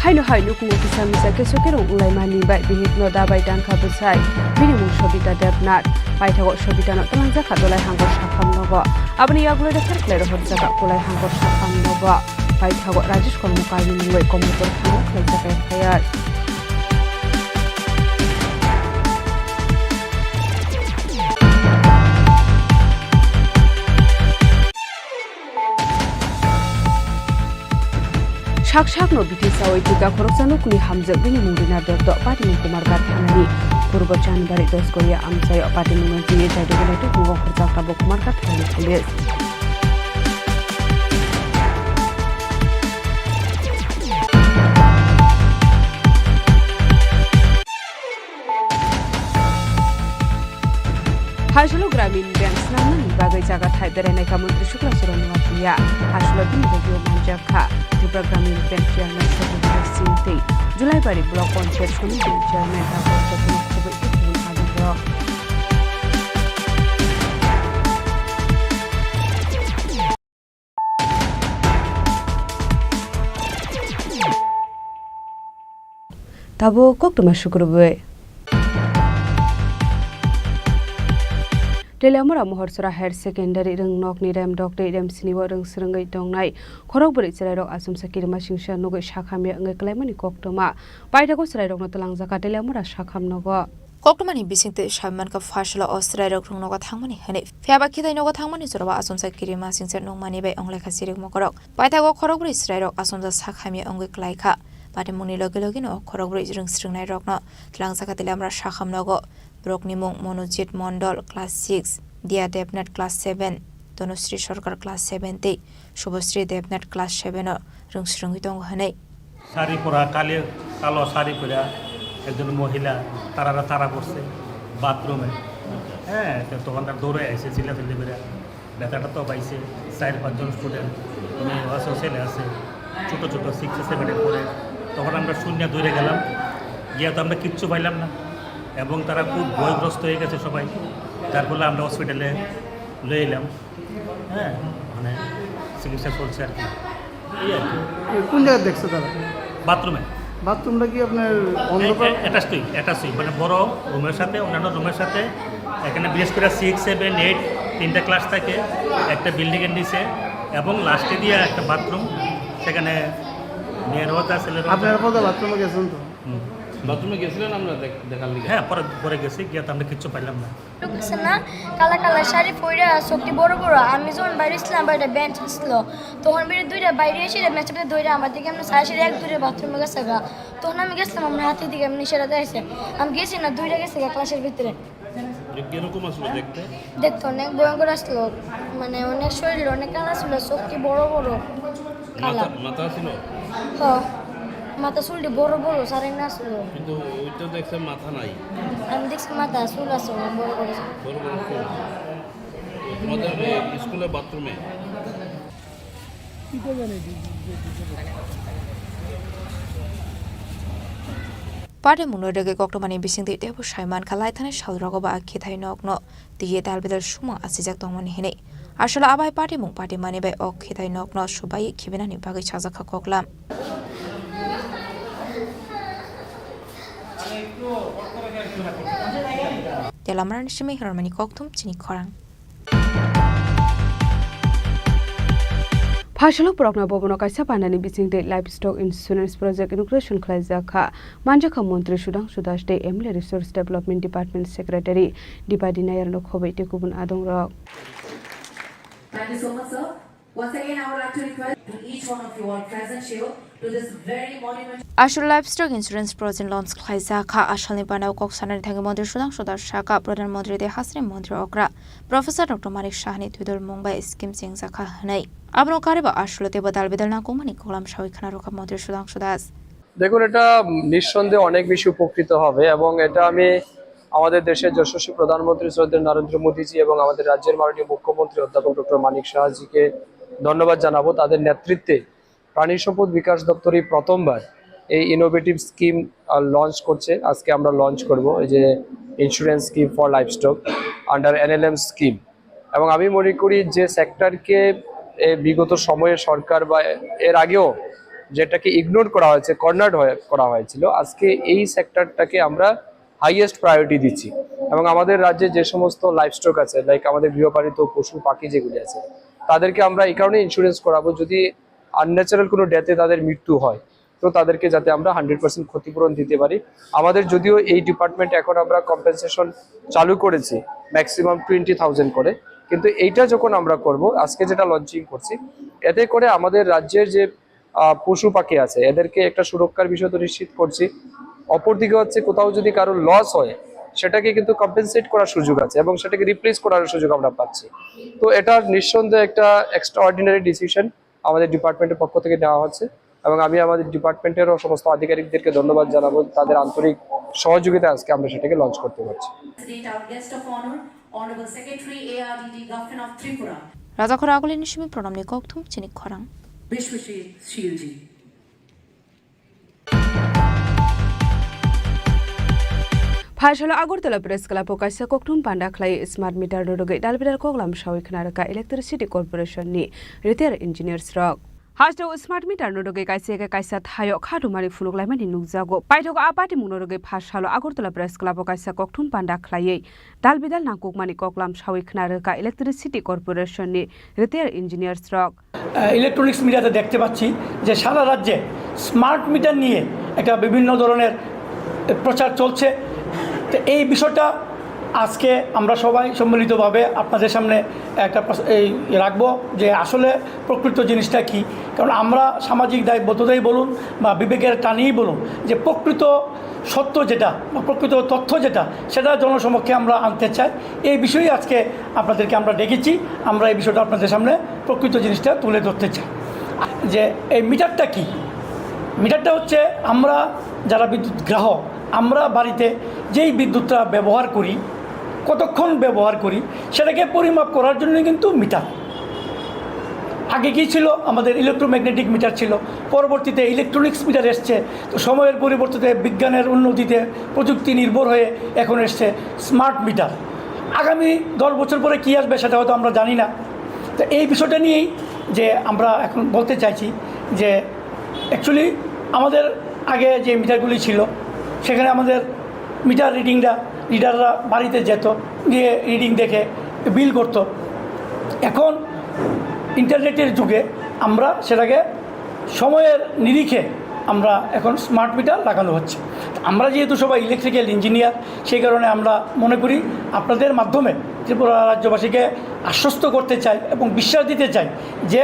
Haino hai nukhungo kisa misa keso kerong wnglaimani bai bihikno dabai tangkha bwsai. Bini mung Sobita Debnath. Paithago Sobitano twlangjakha Dolai Hangor sakham nogo. Aboni yagulo refer khlai rohorjak Dolai Hangor sakham nogo. Paithago Rajesh Kormokarni mungwi Komolpur thana khlaijak F I R. Sak sakno bithi sawi thika khoroksa nokni hamjak bini mung Rina Dotto, patimung Kumarghat thanani. Purbo Chanbari Dosgoya amchaio patimungno twiwi jaidugwi naituk tongo khoroksa tabuk Kumarghat thanani police. Hasolo Gramin Bank swnamnani bagwi jaga thai berainai kha Montri Sukla Charan Noatia. Hasolo bini bagwi manjak kha Tripura Gramin Bank Chairman Sajid Singh tei Julaibari Block Panchayat Samiti Chairman Dr. Jotno Khoboi tei kubun adongrok. Tabuk koktwma sukrubwi. Teliamura Mohorsora Higher Secondary rwngnokni remdok tei remsinio rwng swrwngwi tongnai khorokbrwi chwrairok achomsa kirima singsa nugwi sakhamya wngwi kwlaimani koktwma. Paithago chwrairokno twlangjakha Teliamura sakham nogo. Koktwmani bisingtwi sawi mankha, phaisalo o chwrairok rwngnogo thangmani hwnwi. Phiyaba khitai nogo thangmani jorao achomsa kirima singsa nukmani bai wnglaikha chirik mokorok. Paithago khorokbrwi chwrairok achomsa sak hamya wngwi kwlaikha. Patimungni loge logeno khorokbrwi rwngsrwngnairokno tlangjak Telamra sakham nogo. Borokni mung Monojit Mondol, class six, Dia Debnath, class seven, Tanusri Sarkar, class seven tei Shubhasri Debnath, class seven o rwngsrwngwi tongo hwnwi. Sari পরা, কালো, কালো শাড়ি পরা একজন মহিলা, তারারা তারা পড়ছে বাথরুমে। হ্যাঁ, তো তখন তার দৌড়ে আইসে, চিল্লাচিল্লি করে। বেচাটা তো পাইছে, চার পাঁচজন স্টুডেন্ট, মেয়ে আছে, ছেলে আছে, ছোটো ছোটো সিক্স সেভেনে পড়ে। তখন আমরা শূন্য দৌড়ে গেলাম, গিয়া তো আমরা কিচ্ছু পাইলাম না, এবং তারা খুব ভয়গ্রস্ত হয়ে গেছে সবাই, যার ফলে আমরা হসপিটালে লয়ে এলাম। হ্যাঁ, মানে চিকিৎসা চলছে আর কি, এই আর কি। কোন জায়গায় দেখছে তারা? বাথরুমে। বাথরুমটা কি আপনার অন্ধকার? অ্যাটাচই, অ্যাটাচই, মানে বড় রুমের সাথে, অন্যান্য রুমের সাথে। এখানে বিশেষ করে সিক্স সেভেন এইট তিনটা ক্লাস থাকে একটা বিল্ডিংয়ের নিচে, এবং লাস্টে দিয়ে একটা বাথরুম, সেখানে মেয়েরও আছে, ছেলেরও আছে। আপনারা কোথাও বাথরুমে গেছেন তো? হুম। বাথরুমে গেছিলেন আমরা দেখ-, দেখার লিগে? হ্যাঁ, পরে, পরে গেছি, গিয়ে তো আমরা কিচ্ছু পাইলাম না। লোক আছে না, কালা কালা শাড়ি পইরা, চোখটি বড় বড়। আমি যখন বাইরে ছিলাম, বাইরে বেঞ্চ ছিল, তখন বেরে দুইটা বাইরে এসে মেচেপে দইরা আমার দিকে এমনি সারা সারি এক দূরে বাথরুমে গেছে গা। তখন আমি গেছিলাম, আমার হাতের দিকে এমনি সেটা দেখছে। আমি গেছি না, দুইটা গেছে গা ক্লাসের ভিতরে। যে কিরকম আসলো দেখতে? দেখতে অনেক ভয়ঙ্কর আসলো, মানে অনেক শরীর অনেক কালা ছিল, চোখটি বড় বড়। কালা। মাথা, মাথা ছিল? হ। মাথা চুলটি বড় বড়, সারাই না ছিল। কিন্তু ওই তো দেখছে মাথা নাই। আমি দেখছি মাথা চুল আছে, অনেক বড় বড়। বড় বড় চুল। তোমাদের এই স্কুলের বাথরুমে? Patimungno rwgwi koktwmani bisingtwi teibo sai mankha, laithani salrogo bo a khithai nokno twiwi dalbidal sumung achijak tongmani hwnwi. Aswk abai patimung patimani bai o khithai nokno subai khibinani bagwi sajakha koklam. Telamarani simi hirormani kokthum chini khorang. Phaisalo borokno bobono kaisa pandani bisingtwi livestock insurance project inauguration khlaijak kha, manjakha Montri Sudhangshu Das tei M L A Resource Development Department Secretary Dipadi Nayar no khobwi tei kubun adongrok. Thank you so much, sir. Once again, I would like to request to each one of you all present here to this very monumental Aswk livestock insurance project launch khlaijak kha. Asalni panao kok sanani thangwi Montri Sudhangshu Das sakha, Pradhan Montri tei Hasini Montri okra Professor Doctor Manik Sahani twidulmung bai scheme chengjakha hwnwi. Abono kariba aswk teibo dalbidal nangkukmani koklam sawi khna rwkha Montri Sudhangshu Das. দেখুন, এটা নিঃসন্দেহে অনেক বেশি উপকৃত হবে এবং এটা আমি আমাদের দেশের যশস্বী প্রধানমন্ত্রী শ্রদ্ধেয় নরেন্দ্র মোদীজি এবং আমাদের রাজ্যের মাননীয় মুখ্যমন্ত্রী অধ্যাপক ডক্টর মানিক সাহাজিকে ধন্যবাদ জানাবো। তাদের নেতৃত্বে প্রাণী সম্পদ বিকাশ দপ্তর এই প্রথমবার এই ইনোভেটিভ স্কিম লঞ্চ করছে। আজকে আমরা লঞ্চ করব এই যে Insurance Scheme for Livestock under N L M scheme। এবং আমি মনে করি যে সেক্টরকে এ বিগত সময়ে সরকার বা এর আগেও যেটাকে ইগনোর করা হয়েছে, কর্নার্ড হয়ে করা হয়েছিল, আজকে এই সেক্টরটাকে আমরা হাইয়েস্ট প্রায়োরিটি দিচ্ছি। এবং আমাদের রাজ্যে যে সমস্ত লাইভস্টক আছে, লাইক আমাদের গৃহপালিত পশু পাখি যেগুলি আছে, তাদেরকে আমরা এই কারণে ইন্স্যুরেন্স করাবো, যদি আনন্যাচারাল কোনো ডেথে তাদের মৃত্যু হয়, তো তাদেরকে যাতে আমরা হান্ড্রেড পার্সেন্ট ক্ষতিপূরণ দিতে পারি। আমাদের যদিও এই ডিপার্টমেন্ট এখন আমরা কম্পেনসেশন চালু করেছি ম্যাক্সিমাম টোয়েন্টি থাউজেন্ড করে, কিন্তু এইটা যখন আমরা করব, আজকে যেটা লঞ্চিং করছি, এতে করে আমাদের রাজ্যের যে আহ, পশু পাখি আছে, এদেরকে একটা সুরক্ষার বিষয় তো নিশ্চিত করছি। অপরদিকে হচ্ছে কোথাও যদি কারোর লস হয়, সেটাকে কিন্তু কম্পেনসেট করার সুযোগ আছে এবং সেটাকে রিপ্লেস করার সুযোগ আমরা পাচ্ছি। তো এটা নিঃসন্দেহে একটা এক্সট্রাঅর্ডিনারি ডিসিশন আমাদের ডিপার্টমেন্টের পক্ষ থেকে নেওয়া হচ্ছে এবং আমি আমাদের ডিপার্টমেন্টেরও সমস্ত আধিকারিকদেরকে ধন্যবাদ জানাবো, তাদের আন্তরিক সহযোগিতায় আজকে আমরা সেটাকে লঞ্চ করতে পারছি। President, our guest of honor, Honorable Secretary A R D D, Government of Tripura. Rajakhor agulini simi pranamni kokthum chini khorang. Bishwajit Shilji. Phaisalo Agartala Press Club o kaisa kokthum panda khlai smart meter no rwgwi dalbidal koklam sawi khna rwkha Electricity Corporation ni retired engineers rok. Hasteo smart meter no rwgwi kaisa khe kaisa thaio khatumani phunuk laimani nukjago. Paithago a patimung no rwgwi phaisalo Agartala Press Club o kaisa kokthum panda khlaiwi dalbidal nangkukmani koklam sawi khna rwkha Electricity Corporation ni retired engineers rok. আহ, ইলেকট্রনিক্স মিডিয়াতে দেখতে পাচ্ছি যে সারা রাজ্যে smart meter নিয়ে একটা বিভিন্ন ধরনের প্রচার চলছে। তো এই বিষয়টা আজকে আমরা সবাই সম্মিলিতভাবে আপনাদের সামনে একটা প্রস-, এই রাখবো যে আসলে প্রকৃত জিনিসটা কি। কারণ আমরা সামাজিক দায়বদ্ধতাই বলুন বা বিবেকের টানেই বলুন, যে প্রকৃত সত্য যেটা বা প্রকৃত তথ্য যেটা, সেটা জনসমক্ষে আমরা আনতে চাই। এই বিষয়ে আজকে আপনাদেরকে আমরা ডেকেছি, আমরা এই বিষয়টা আপনাদের সামনে প্রকৃত জিনিসটা তুলে ধরতে চাই। যে এই মিটারটা কি? মিটারটা হচ্ছে আমরা যারা বিদ্যুৎ গ্রাহক, আমরা বাড়িতে যেই বিদ্যুৎটা ব্যবহার করি, কতক্ষণ ব্যবহার করি, সেটাকে পরিমাপ করার জন্য কিন্তু মিটার। আগে কি ছিল? আমাদের ইলেকট্রোম্যাগনেটিক মিটার ছিল, পরবর্তীতে ইলেকট্রনিক্স মিটার এসছে। তো সময়ের পরিবর্তিতে, বিজ্ঞানের উন্নতিতে, প্রযুক্তি নির্ভর হয়ে এখন এসছে স্মার্ট মিটার। আগামী দশ বছর পরে কি আসবে, সেটা হয়তো আমরা জানি না। তো এই বিষয়টা নিয়েই যে আমরা এখন বলতে চাইছি যে অ্যাকচুয়ালি আমাদের আগে যে মিটারগুলি ছিল, সেখানে আমাদের মিটার রিডিংটা রিডাররা বাড়িতে যেত, গিয়ে রিডিং দেখে বিল করত। এখন ইন্টারনেটের যুগে আমরা সেটাকে সময়ের নিরিখে আমরা এখন স্মার্ট মিটার লাগানো হচ্ছে। তো আমরা যেহেতু সবাই ইলেকট্রিক্যাল ইঞ্জিনিয়ার, সেই কারণে আমরা মনে করি আপনাদের মাধ্যমে ত্রিপুরা রাজ্যবাসীকে আশ্বস্ত করতে চাই এবং বিশ্বাস দিতে চাই যে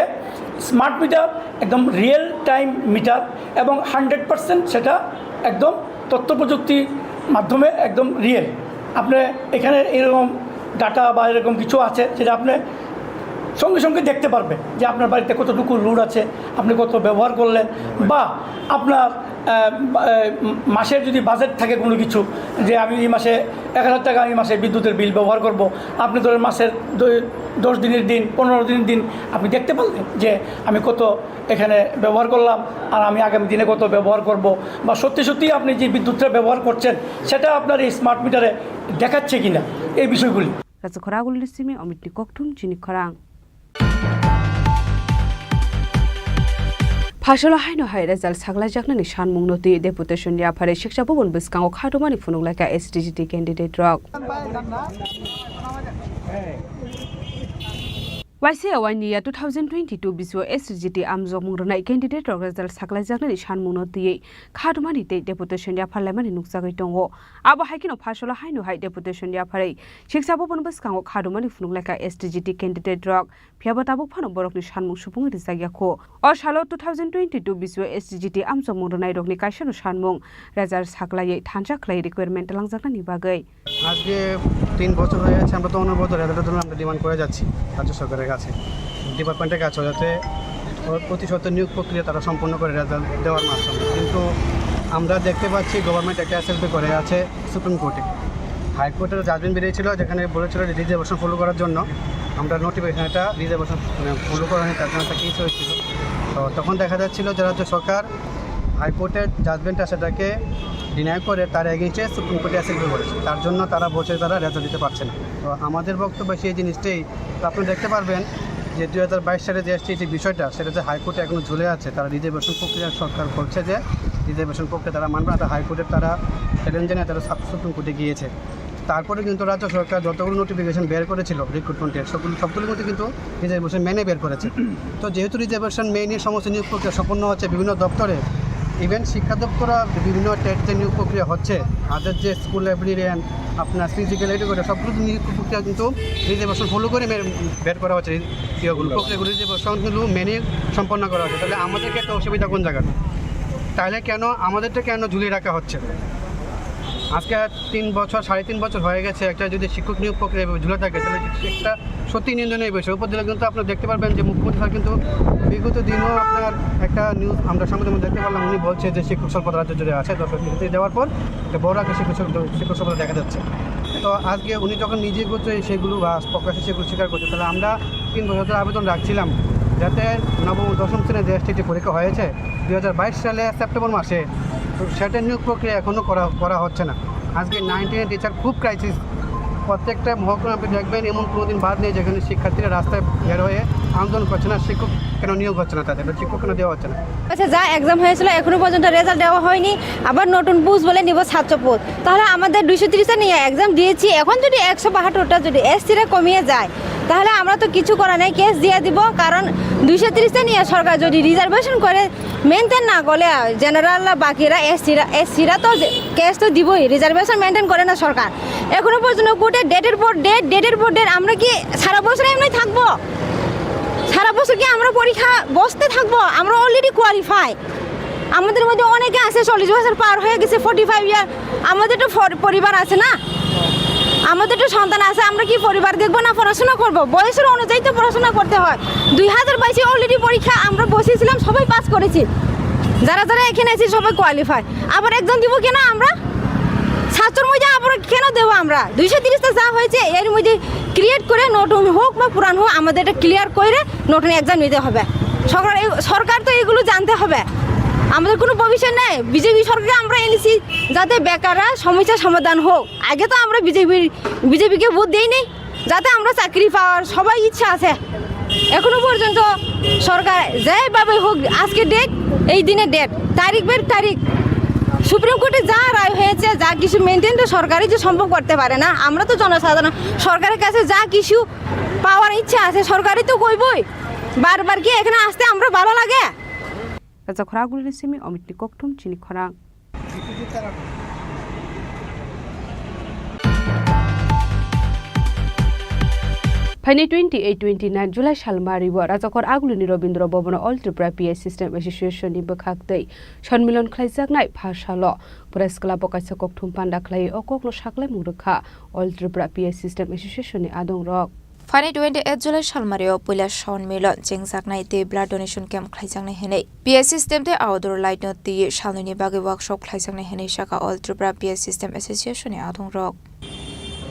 স্মার্ট মিটার একদম রিয়েল টাইম মিটার এবং হান্ড্রেড পার্সেন্ট সেটা একদম তথ্য প্রযুক্তির মাধ্যমে একদম রিয়েল। আপনি এখানে এরকম ডাটা বা এরকম কিছু আছে, যেটা আপনি সঙ্গে সঙ্গে দেখতে পারবেন যে আপনার বাড়িতে কতটুকু লোড আছে, আপনি কত ব্যবহার করলেন, বা আপনার, আহ, বা, আহ, মাসের যদি বাজেট থাকে কোনো কিছু, যে আমি এই মাসে এক হাজার টাকা আমি মাসে বিদ্যুতের বিল ব্যবহার করব, আপনি ধরেন মাসের দুই, দশ দিনের দিন, পনেরো দিনের দিন আপনি দেখতে পারলেন যে আমি কত এখানে ব্যবহার করলাম আর আমি আগামী দিনে কত ব্যবহার করব, বা সত্যি সত্যি আপনি যে বিদ্যুৎটা ব্যবহার করছেন, সেটা আপনার এই স্মার্ট মিটারে দেখাচ্ছে কিনা, এই বিষয়গুলি। Rachakhoragul ni simi Omitni kokthum chini khorang. Phasolo haino hai result saklaijaknani sanmungno twi deputation ni aphari Siksa Bhaban bwskango khatumani phunuk laikha S T G T candidate rok. Waisa waini ya two thousand twenty-two bisio S T G T amjokmung rwnai candidate rok result saklaijaknani sanmungno twiwi khatumani tei deputation ni aphar laimani nukjagwi tongo. Abo hai kheno phasolo haino hai deputation ni aphari Siksa Bhaban bwskango khatumani phunuk laikha S T G T candidate rok. Phiya bo tabuk phano borokni sanmung supungwi rijak ya kho. O salo two thousand twenty-two bisio S T G T amchokmung rwnairokni kaisano sanmung result saklaiwi thansa khlai requirement twlangjaknani bagwi. আজকে তিন বছর হয়ে যাচ্ছে, আমরা তো অনবরত রেজাল্টের জন্য আমরা ডিমান্ড করে যাচ্ছি রাজ্য সরকারের কাছে, ডিপার্টমেন্টের কাছে, যাতে অতি সত্বর নিয়োগ প্রক্রিয়া তারা সম্পন্ন করে রেজাল্ট দেওয়ার মাধ্যমে। কিন্তু আমরা দেখতে পাচ্ছি গভর্নমেন্ট একটা এসএলপি করে আছে সুপ্রিম কোর্টে। হাইকোর্টের জাজমেন্ট বেরিয়েছিল, যেখানে বলেছিল যে রিজার্ভেশন ফলো করার জন্য আমরা নোটিফিকেশন একটা রিজার্ভেশন, মানে, ফলো করা হয়নি, তার জন্য একটা কেস হয়েছিল। তো তখন দেখা যাচ্ছিল যে রাজ্য সরকার হাইকোর্টের জাজমেন্টটা সেটাকে ডিনাই করে তার এগেইনস্টে সুপ্রিম কোর্টে অ্যাসিল করেছে, তার জন্য তারা বলছে তারা রেজাল্ট দিতে পারছে না। তো আমাদের বক্তব্য সেই জিনিসটাই। তো আপনি দেখতে পারবেন যে দুই হাজার বাইশ সালে যে এসছে যে বিষয়টা, সেটা যে হাইকোর্টে এখনো ঝুলে আছে, তারা রিজার্ভেশন প্রক্রিয়া, সরকার বলছে যে রিজার্ভেশন প্রক্রিয়া তারা মানবে না, তারা হাইকোর্টের তারা চ্যালেঞ্জ জানিয়ে তারা সাব-, সুপ্রিম কোর্টে গিয়েছে। তারপরে কিন্তু রাজ্য সরকার যতগুলো নোটিফিকেশন বের করেছিল রিক্রুটমেন্টের, সবগুলো, সবগুলোর মধ্যে কিন্তু রিজার্ভেশন মেনে বের করেছে। তো যেহেতু রিজার্ভেশন মেনে সমস্ত নিয়োগ প্রক্রিয়া সম্পন্ন হচ্ছে বিভিন্ন দপ্তরে, ইভেন শিক্ষা দপ্তরে বিভিন্ন টেট যে নিয়োগ প্রক্রিয়া হচ্ছে, আদার যে স্কুল লাইব্রেরিয়ান, আপনার ফিজিক্যাল এডুকেটর, সবগুলো নিয়োগ প্রক্রিয়া কিন্তু রিজার্ভেশন ফলো করে মে-, বের করা হচ্ছে। ইয়েগুলো, প্রক্রিয়াগুলো, রিজার্ভেশনগুলো মেনে সম্পন্ন করা হচ্ছে। তাহলে আমাদেরকে একটা অসুবিধা কোন জায়গায়? তাহলে কেন আমাদেরটা কেন ঝুলিয়ে রাখা হচ্ছে? আজকে তিন বছর, সাড়ে তিন বছর হয়ে গেছে, একটা যদি শিক্ষক নিয়োগ প্রক্রিয়া এভাবে ঝুলে থাকে, তাহলে একটা সত্যি নিন্দনীয় বিষয়। উপর দিলে কিন্তু আপনারা দেখতে পারবেন যে মুখ্যমন্ত্রী স্যার কিন্তু বিগত দিনও আপনার একটা নিউজ আমরা সংবাদের মধ্যে দেখতে পারলাম, উনি বলছে যে শিক্ষক স্বল্পতা রাজ্য জুড়ে আছে, দশ কোটি দেওয়ার পর একটা বড় একটা শিক্ষক স্বল্প-, শিক্ষক স্বল্পতা দেখা যাচ্ছে। তো আজকে উনি যখন নিজে করছে সেগুলো বা প্রকাশ্যে সেগুলো স্বীকার করছে, তাহলে আমরা তিন বছর ধরে আবেদন রাখছিলাম যাতে নবম ও দশম শ্রেণীর যে এসটিটি পরীক্ষা হয়েছে দুই হাজার বাইশ সালে সেপ্টেম্বর মাসে, তো সেটা নিয়োগ প্রক্রিয়া এখনও করা, করা হচ্ছে না। আজকে নাইন টেনের টিচার খুব ক্রাইসিস। প্রত্যেকটা মহকুমা আপনি দেখবেন, এমন কোনো দিন বাদ নেই যেখানে শিক্ষার্থীরা রাস্তায় বের হয়ে আন্দোলন করছে না, শিক্ষক কেন নিয়োগ হচ্ছে না তাদের, বা শিক্ষক কেন দেওয়া হচ্ছে না। আচ্ছা, যা এক্সাম হয়েছিল এখনো পর্যন্ত রেজাল্ট দেওয়া হয়নি, আবার নতুন পোস্ট বলে নিব সাতশো পোস্ট, তাহলে আমাদের দুইশো তিরিশটা নিয়ে এক্সাম দিয়েছি, এখন যদি একশো বাহাত্তরটা যদি এসসিরা কমিয়ে যায়, তাহলে আমরা তো কিছু করার নেই, কেস দিয়ে দিব। কারণ দুইশো তিরিশটা নিয়ে সরকার যদি রিজার্ভেশন করে মেনটেন না করলে, জেনারেল বাকিরা, এসসিরা, এসসিরা তো কেস তো দিবই, রিজার্ভেশন মেনটেন করে না সরকার। এখনো পর্যন্ত কোর্টে ডেটের পর ডেট, ডেটের পর ডেট। আমরা কি সারা বছর এমনি থাকবো? সারা বছর কি আমরা পরীক্ষা বসতে থাকবো? আমরা অলরেডি কোয়ালিফাই। আমাদের মধ্যে অনেকে আছে চল্লিশ বছর পার হয়ে গেছে, ফর্টি ফাইভ ইয়ার। আমাদের তো ফর-, পরিবার আছে না, আমাদের তো সন্তান আছে। আমরা কি পরিবার দেখবো না পড়াশোনা করব? বয়সের অনুযায়ী তো পড়াশোনা করতে হয়। দুই হাজার বাইশে অলরেডি পরীক্ষা আমরা বসেছিলাম, সবাই পাস করেছি। যারা যারা এখানে আছি সবাই কোয়ালিফাই। আবার এক্সাম দিব কেন আমরা? সাতশোর মধ্যে আবার কেন দেবো আমরা? দুইশো তিরিশটা যা হয়েছে এর মধ্যে ক্রিয়েট করে নতুন হোক বা পুরান হোক, আমাদের এটা ক্লিয়ার করে নতুন এক্সাম নিতে হবে। সরকার এই, সরকার তো এগুলো জানতে হবে। আমাদের কোনো ভবিষ্যৎ নেই। বিজেপি সরকারকে আমরা এনেছি যাতে বেকাররা সমস্যার সমাধান হোক। আগে তো আমরা বিজেপির, বিজেপিকে ভোট দেইনি যাতে আমরা চাকরি পাওয়ার সবাই ইচ্ছা আছে। এখনো পর্যন্ত সরকার যেভাবে হোক, আজকে ডেট, এই দিনে ডেট, তারিখ বের তারিখ, সুপ্রিম কোর্টে যা রায় হয়েছে, যা কিছু মেনটেন তো সরকারই যে সম্ভব করতে পারে না। আমরা তো জনসাধারণ, সরকারের কাছে যা কিছু পাওয়ার ইচ্ছা আছে, সরকারই তো কইবই। বারবার কি এখানে আসতে আমরা ভালো লাগে? Rajakhor Agulini simi Omitni kokthum chini khorang. Phaini twenty eight twenty nine July salmario Rajakhor Agulini Robindra Bhavan o All Tripura P A System Association ni bwkhak tei sonmilon khlaijaknai pha salo Press Club o kaisa kokthum panda khlai o kokno saklaimung rwkha All Tripura P A System Association ni adongrok. Phaini twenty eight July salmario puila sonmilon chengjaknai tei blood donation camp khlaijaknai hinwi P A System tei outdoor light no twiwi salnwini bagwi workshop khlaijaknai hinwi sakha All Tripura P A System Association ni adongrok.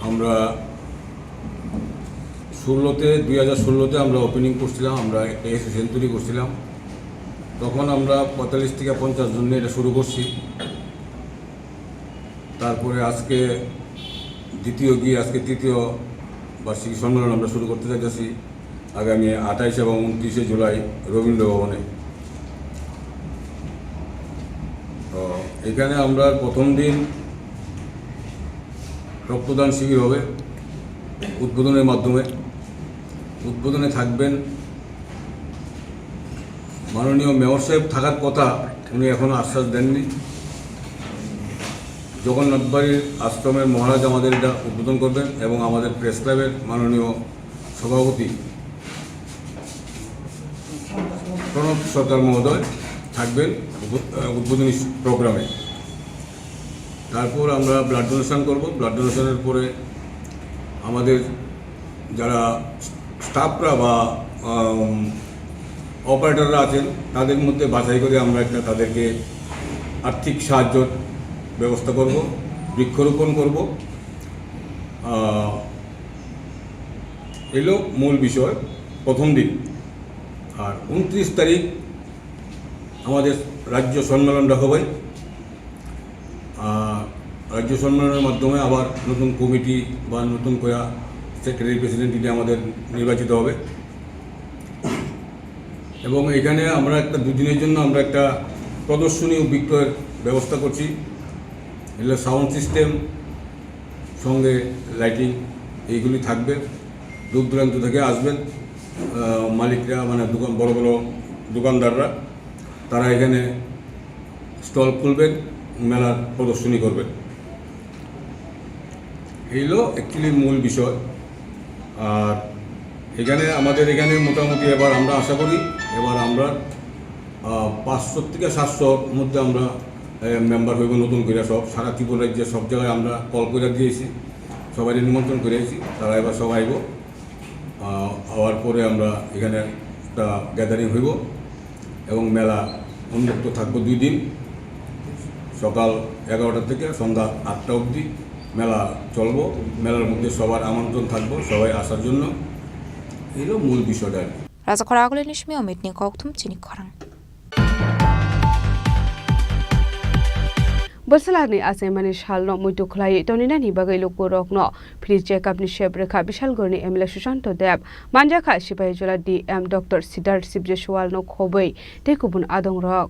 আমরা ষোলোতে, দুই হাজার ষোলোতে আমরা ওপেনিং করছিলাম, আমরা একটা অ্যাসোসিয়েশন তৈরি করছিলাম। তখন আমরা পঁয়তাল্লিশ থেকে পঞ্চাশ জন নিয়ে এটা শুরু করছি। তারপরে আজকে দ্বিতীয় গিয়ে আজকে তৃতীয় বার্ষিকী সম্মেলন আমরা শুরু করতে যাচ্ছি আগামী আঠাইশ এবং ঊনত্রিশে জুলাই রবীন্দ্র ভবনে। তো এখানে আমরা প্রথম দিন রক্তদান শিবির হবে উদ্বোধনের মাধ্যমে। উদ্বোধনে থাকবেন মাননীয় মেয়র সাহেব, থাকার কথা, উনি এখনো আশ্বাস দেননি। জগন্নাথ বাড়ির আশ্রমের মহারাজ আমাদের এটা উদ্বোধন করবেন এবং আমাদের প্রেস ক্লাবের মাননীয় সভাপতি প্রণব সরকার মহোদয় থাকবেন উদ্বো-, আহ, উদ্বোধনী প্রোগ্রামে। তারপর আমরা ব্লাড ডোনেশন করব। ব্লাড ডোনেশনের পরে আমাদের যারা স্টাফরা বা, আম, অপারেটররা আছেন, তাদের মধ্যে বাছাই করে আমরা একটা তাদেরকে আর্থিক সাহায্যর ব্যবস্থা করব, বৃক্ষরোপণ করব। আহ, এলো মূল বিষয় প্রথম দিন। আর ঊনত্রিশ তারিখ আমাদের রাজ্য সম্মেলন ডাকা হয়। আহ, রাজ্য সম্মেলনের মাধ্যমে আবার নতুন কমিটি বা নতুন করে সেক্রেটারি প্রেসিডেন্ট এটা আমাদের নির্বাচিত হবে। এবং এখানে আমরা একটা দুদিনের জন্য আমরা একটা প্রদর্শনী ও বিক্রয়ের ব্যবস্থা করছি। এগুলো সাউন্ড সিস্টেম, সঙ্গে লাইটিং, এইগুলি থাকবে। দূর দূরান্ত থেকে আসবেন, আহ, মালিকরা, মানে দোকান, বড় বড় দোকানদাররা, তারা এখানে স্টল খুলবেন, মেলার প্রদর্শনী করবেন। এই হলো অ্যাকচুয়ালি মূল বিষয়। আর এখানে, আমাদের এখানে মোটামুটি এবার আমরা আশা করি, এবার আমরা, আহ, পাঁচশো থেকে সাতশোর মধ্যে আমরা, আহ, মেম্বার হইব নতুন করে। সব সারা ত্রিপুরা রাজ্যে সব জায়গায় আমরা কল করে দিয়েছি, সবাই নিমন্ত্রণ করে আছি, তারা এবার সব আইব। আহ, হওয়ার পরে আমরা এখানে একটা গ্যাদারিং হইব এবং মেলা উন্মুক্ত থাকবো দুই দিন, সকাল এগারোটা থেকে সন্ধ্যা আটটা অবধি মেলা চলবো। মেলার মধ্যে সবার আমন্ত্রণ থাকবো, সবাই আসার জন্য। এই হলো মূল বিষয়টা আর কি। Rajakhor Agulini simi Omitni kokthum chini khorang. Bwswlani achaimani salno muitu khwlaiwi toninani bagwi lukurokno free check-up ni sep rwkha Bishalgarhni M L A Sushanta Deb, manjakha Sipahijola D M Doctor Siddharth Sibjeswalno khobwi tei kubun adongrok.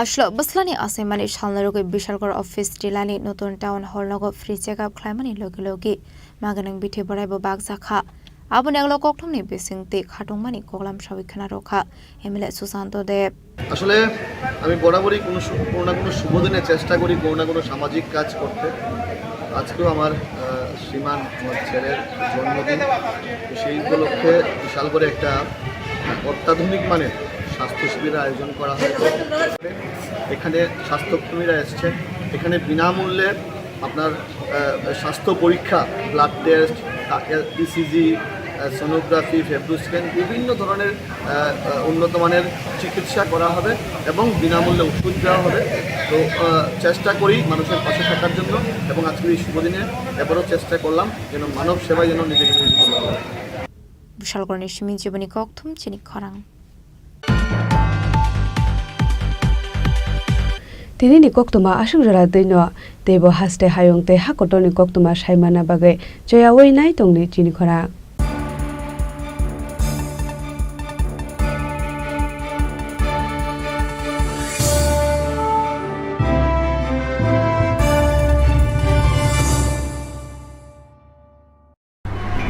Aswk bwslani achaimani salni rwgwi Bishalgarh office tilani nutun town hall nogo free check up khlaimani logi logi maganang bithi borai bo bakjakha. Aboni ulo kokthumni bisingtwi khatungmani koklam sawi khna rwkha M L A Susanto Deb. আসলে আমি বরাবরই কোনো শু-, কোনো না কোনো শুভ দিনে চেষ্টা করি কোনো না কোনো সামাজিক কাজ করতে। আজকেও আমার, আহ, শ্রীমান আমার ছেলের জন্মদিন। তো সেই উপলক্ষে বিশাল করে একটা অত্যাধুনিক মানের স্বাস্থ্য শিবিরের আয়োজন করা হয়। এখানে স্বাস্থ্যকর্মীরা এসছেন, এখানে বিনামূল্যে আপনার, আহ, স্বাস্থ্য পরীক্ষা, ব্লাড টেস্ট, আহ, ইসিজি, আহ, সোনোগ্রাফি, ফেব্রো স্ক্যান, বিভিন্ন ধরনের, আহ, আহ, উন্নত মানের চিকিৎসা করা হবে এবং বিনামূল্যে ওষুধ দেওয়া হবে। তো, আহ, চেষ্টা করি মানুষের পাশে থাকার জন্য এবং আজকের এই শুভ দিনে এবারও চেষ্টা করলাম যেন মানব সেবায় যেন নিজেকে নিয়োজিত করা যায়। Bishalgarhni simi jiboni kokthum chini khorang. Tinini koktwma aswk jora twino, teibo haste hayung tei ha kotorni koktwma saimana bagwi choyaui nai tongdi chini khorang.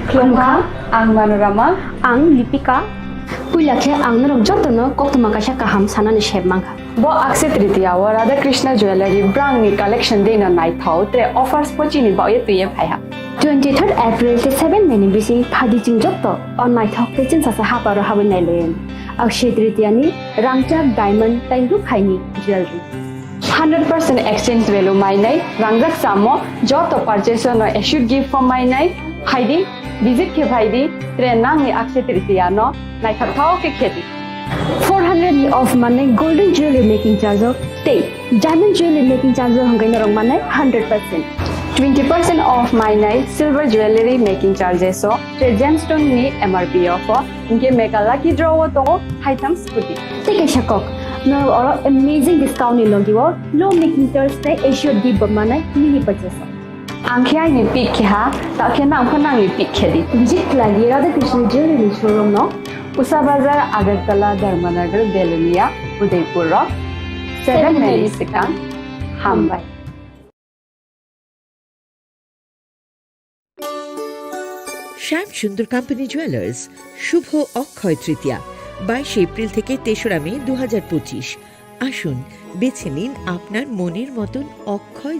Khulumkha, ang Manorama. Ang Lipika. Puila khe ang norok jotono koktwma kaisa kaham sanani sep mankha. Bo Akshaya Tritiya o Radha Krishna Jewellery brangni collection dino naithok tre offers bo chini baoye twiye phaiha. Twenty-third April tei seven May ni bising phadi chwng joto o naithok tei chwngsacha haparo habwi nailaiyani. Akshaya Tritiya ni rangchak, diamond tei rukhaini jewellery. Hundred percent exchange value mainai rangjak samo joto purchase no assured gift form mainai phaidi, visit khe phaidi, tre nangni Akshaya Tritiya no naithokthok khe khedi. Four hundred ni off manai golden jewelry making charge o tei diamond jewelry making charge o hwnkhai norok manai hundred percent. Twenty percent off mainai silver jewelry making charges o tre gemstone ni M R P o pho. Hinkhe mega lucky draw o tongo haitham scooty. Tei kaisa kok, norok oro amazing discount ni logi o low making charge tei assured gift bo manai mini purchase o. Ang khe aini pick khe ha, ta khe nang pho nangni pick khe di. Visit khlai di Radha Krishna Jewelry ni showroom no. Usa Bazar, Agartala, Dharmanagar, Belonia, Udaipur o. Seven May ni swkang. Hambai. Shyam Sundar Company Jewelers, শুভ অক্ষয় তৃতীয়া, বাইশে এপ্রিল থেকে তেসরা মে দু হাজার পঁচিশ। আসুন, বেছে নিন আপনার মনের মতন অক্ষয়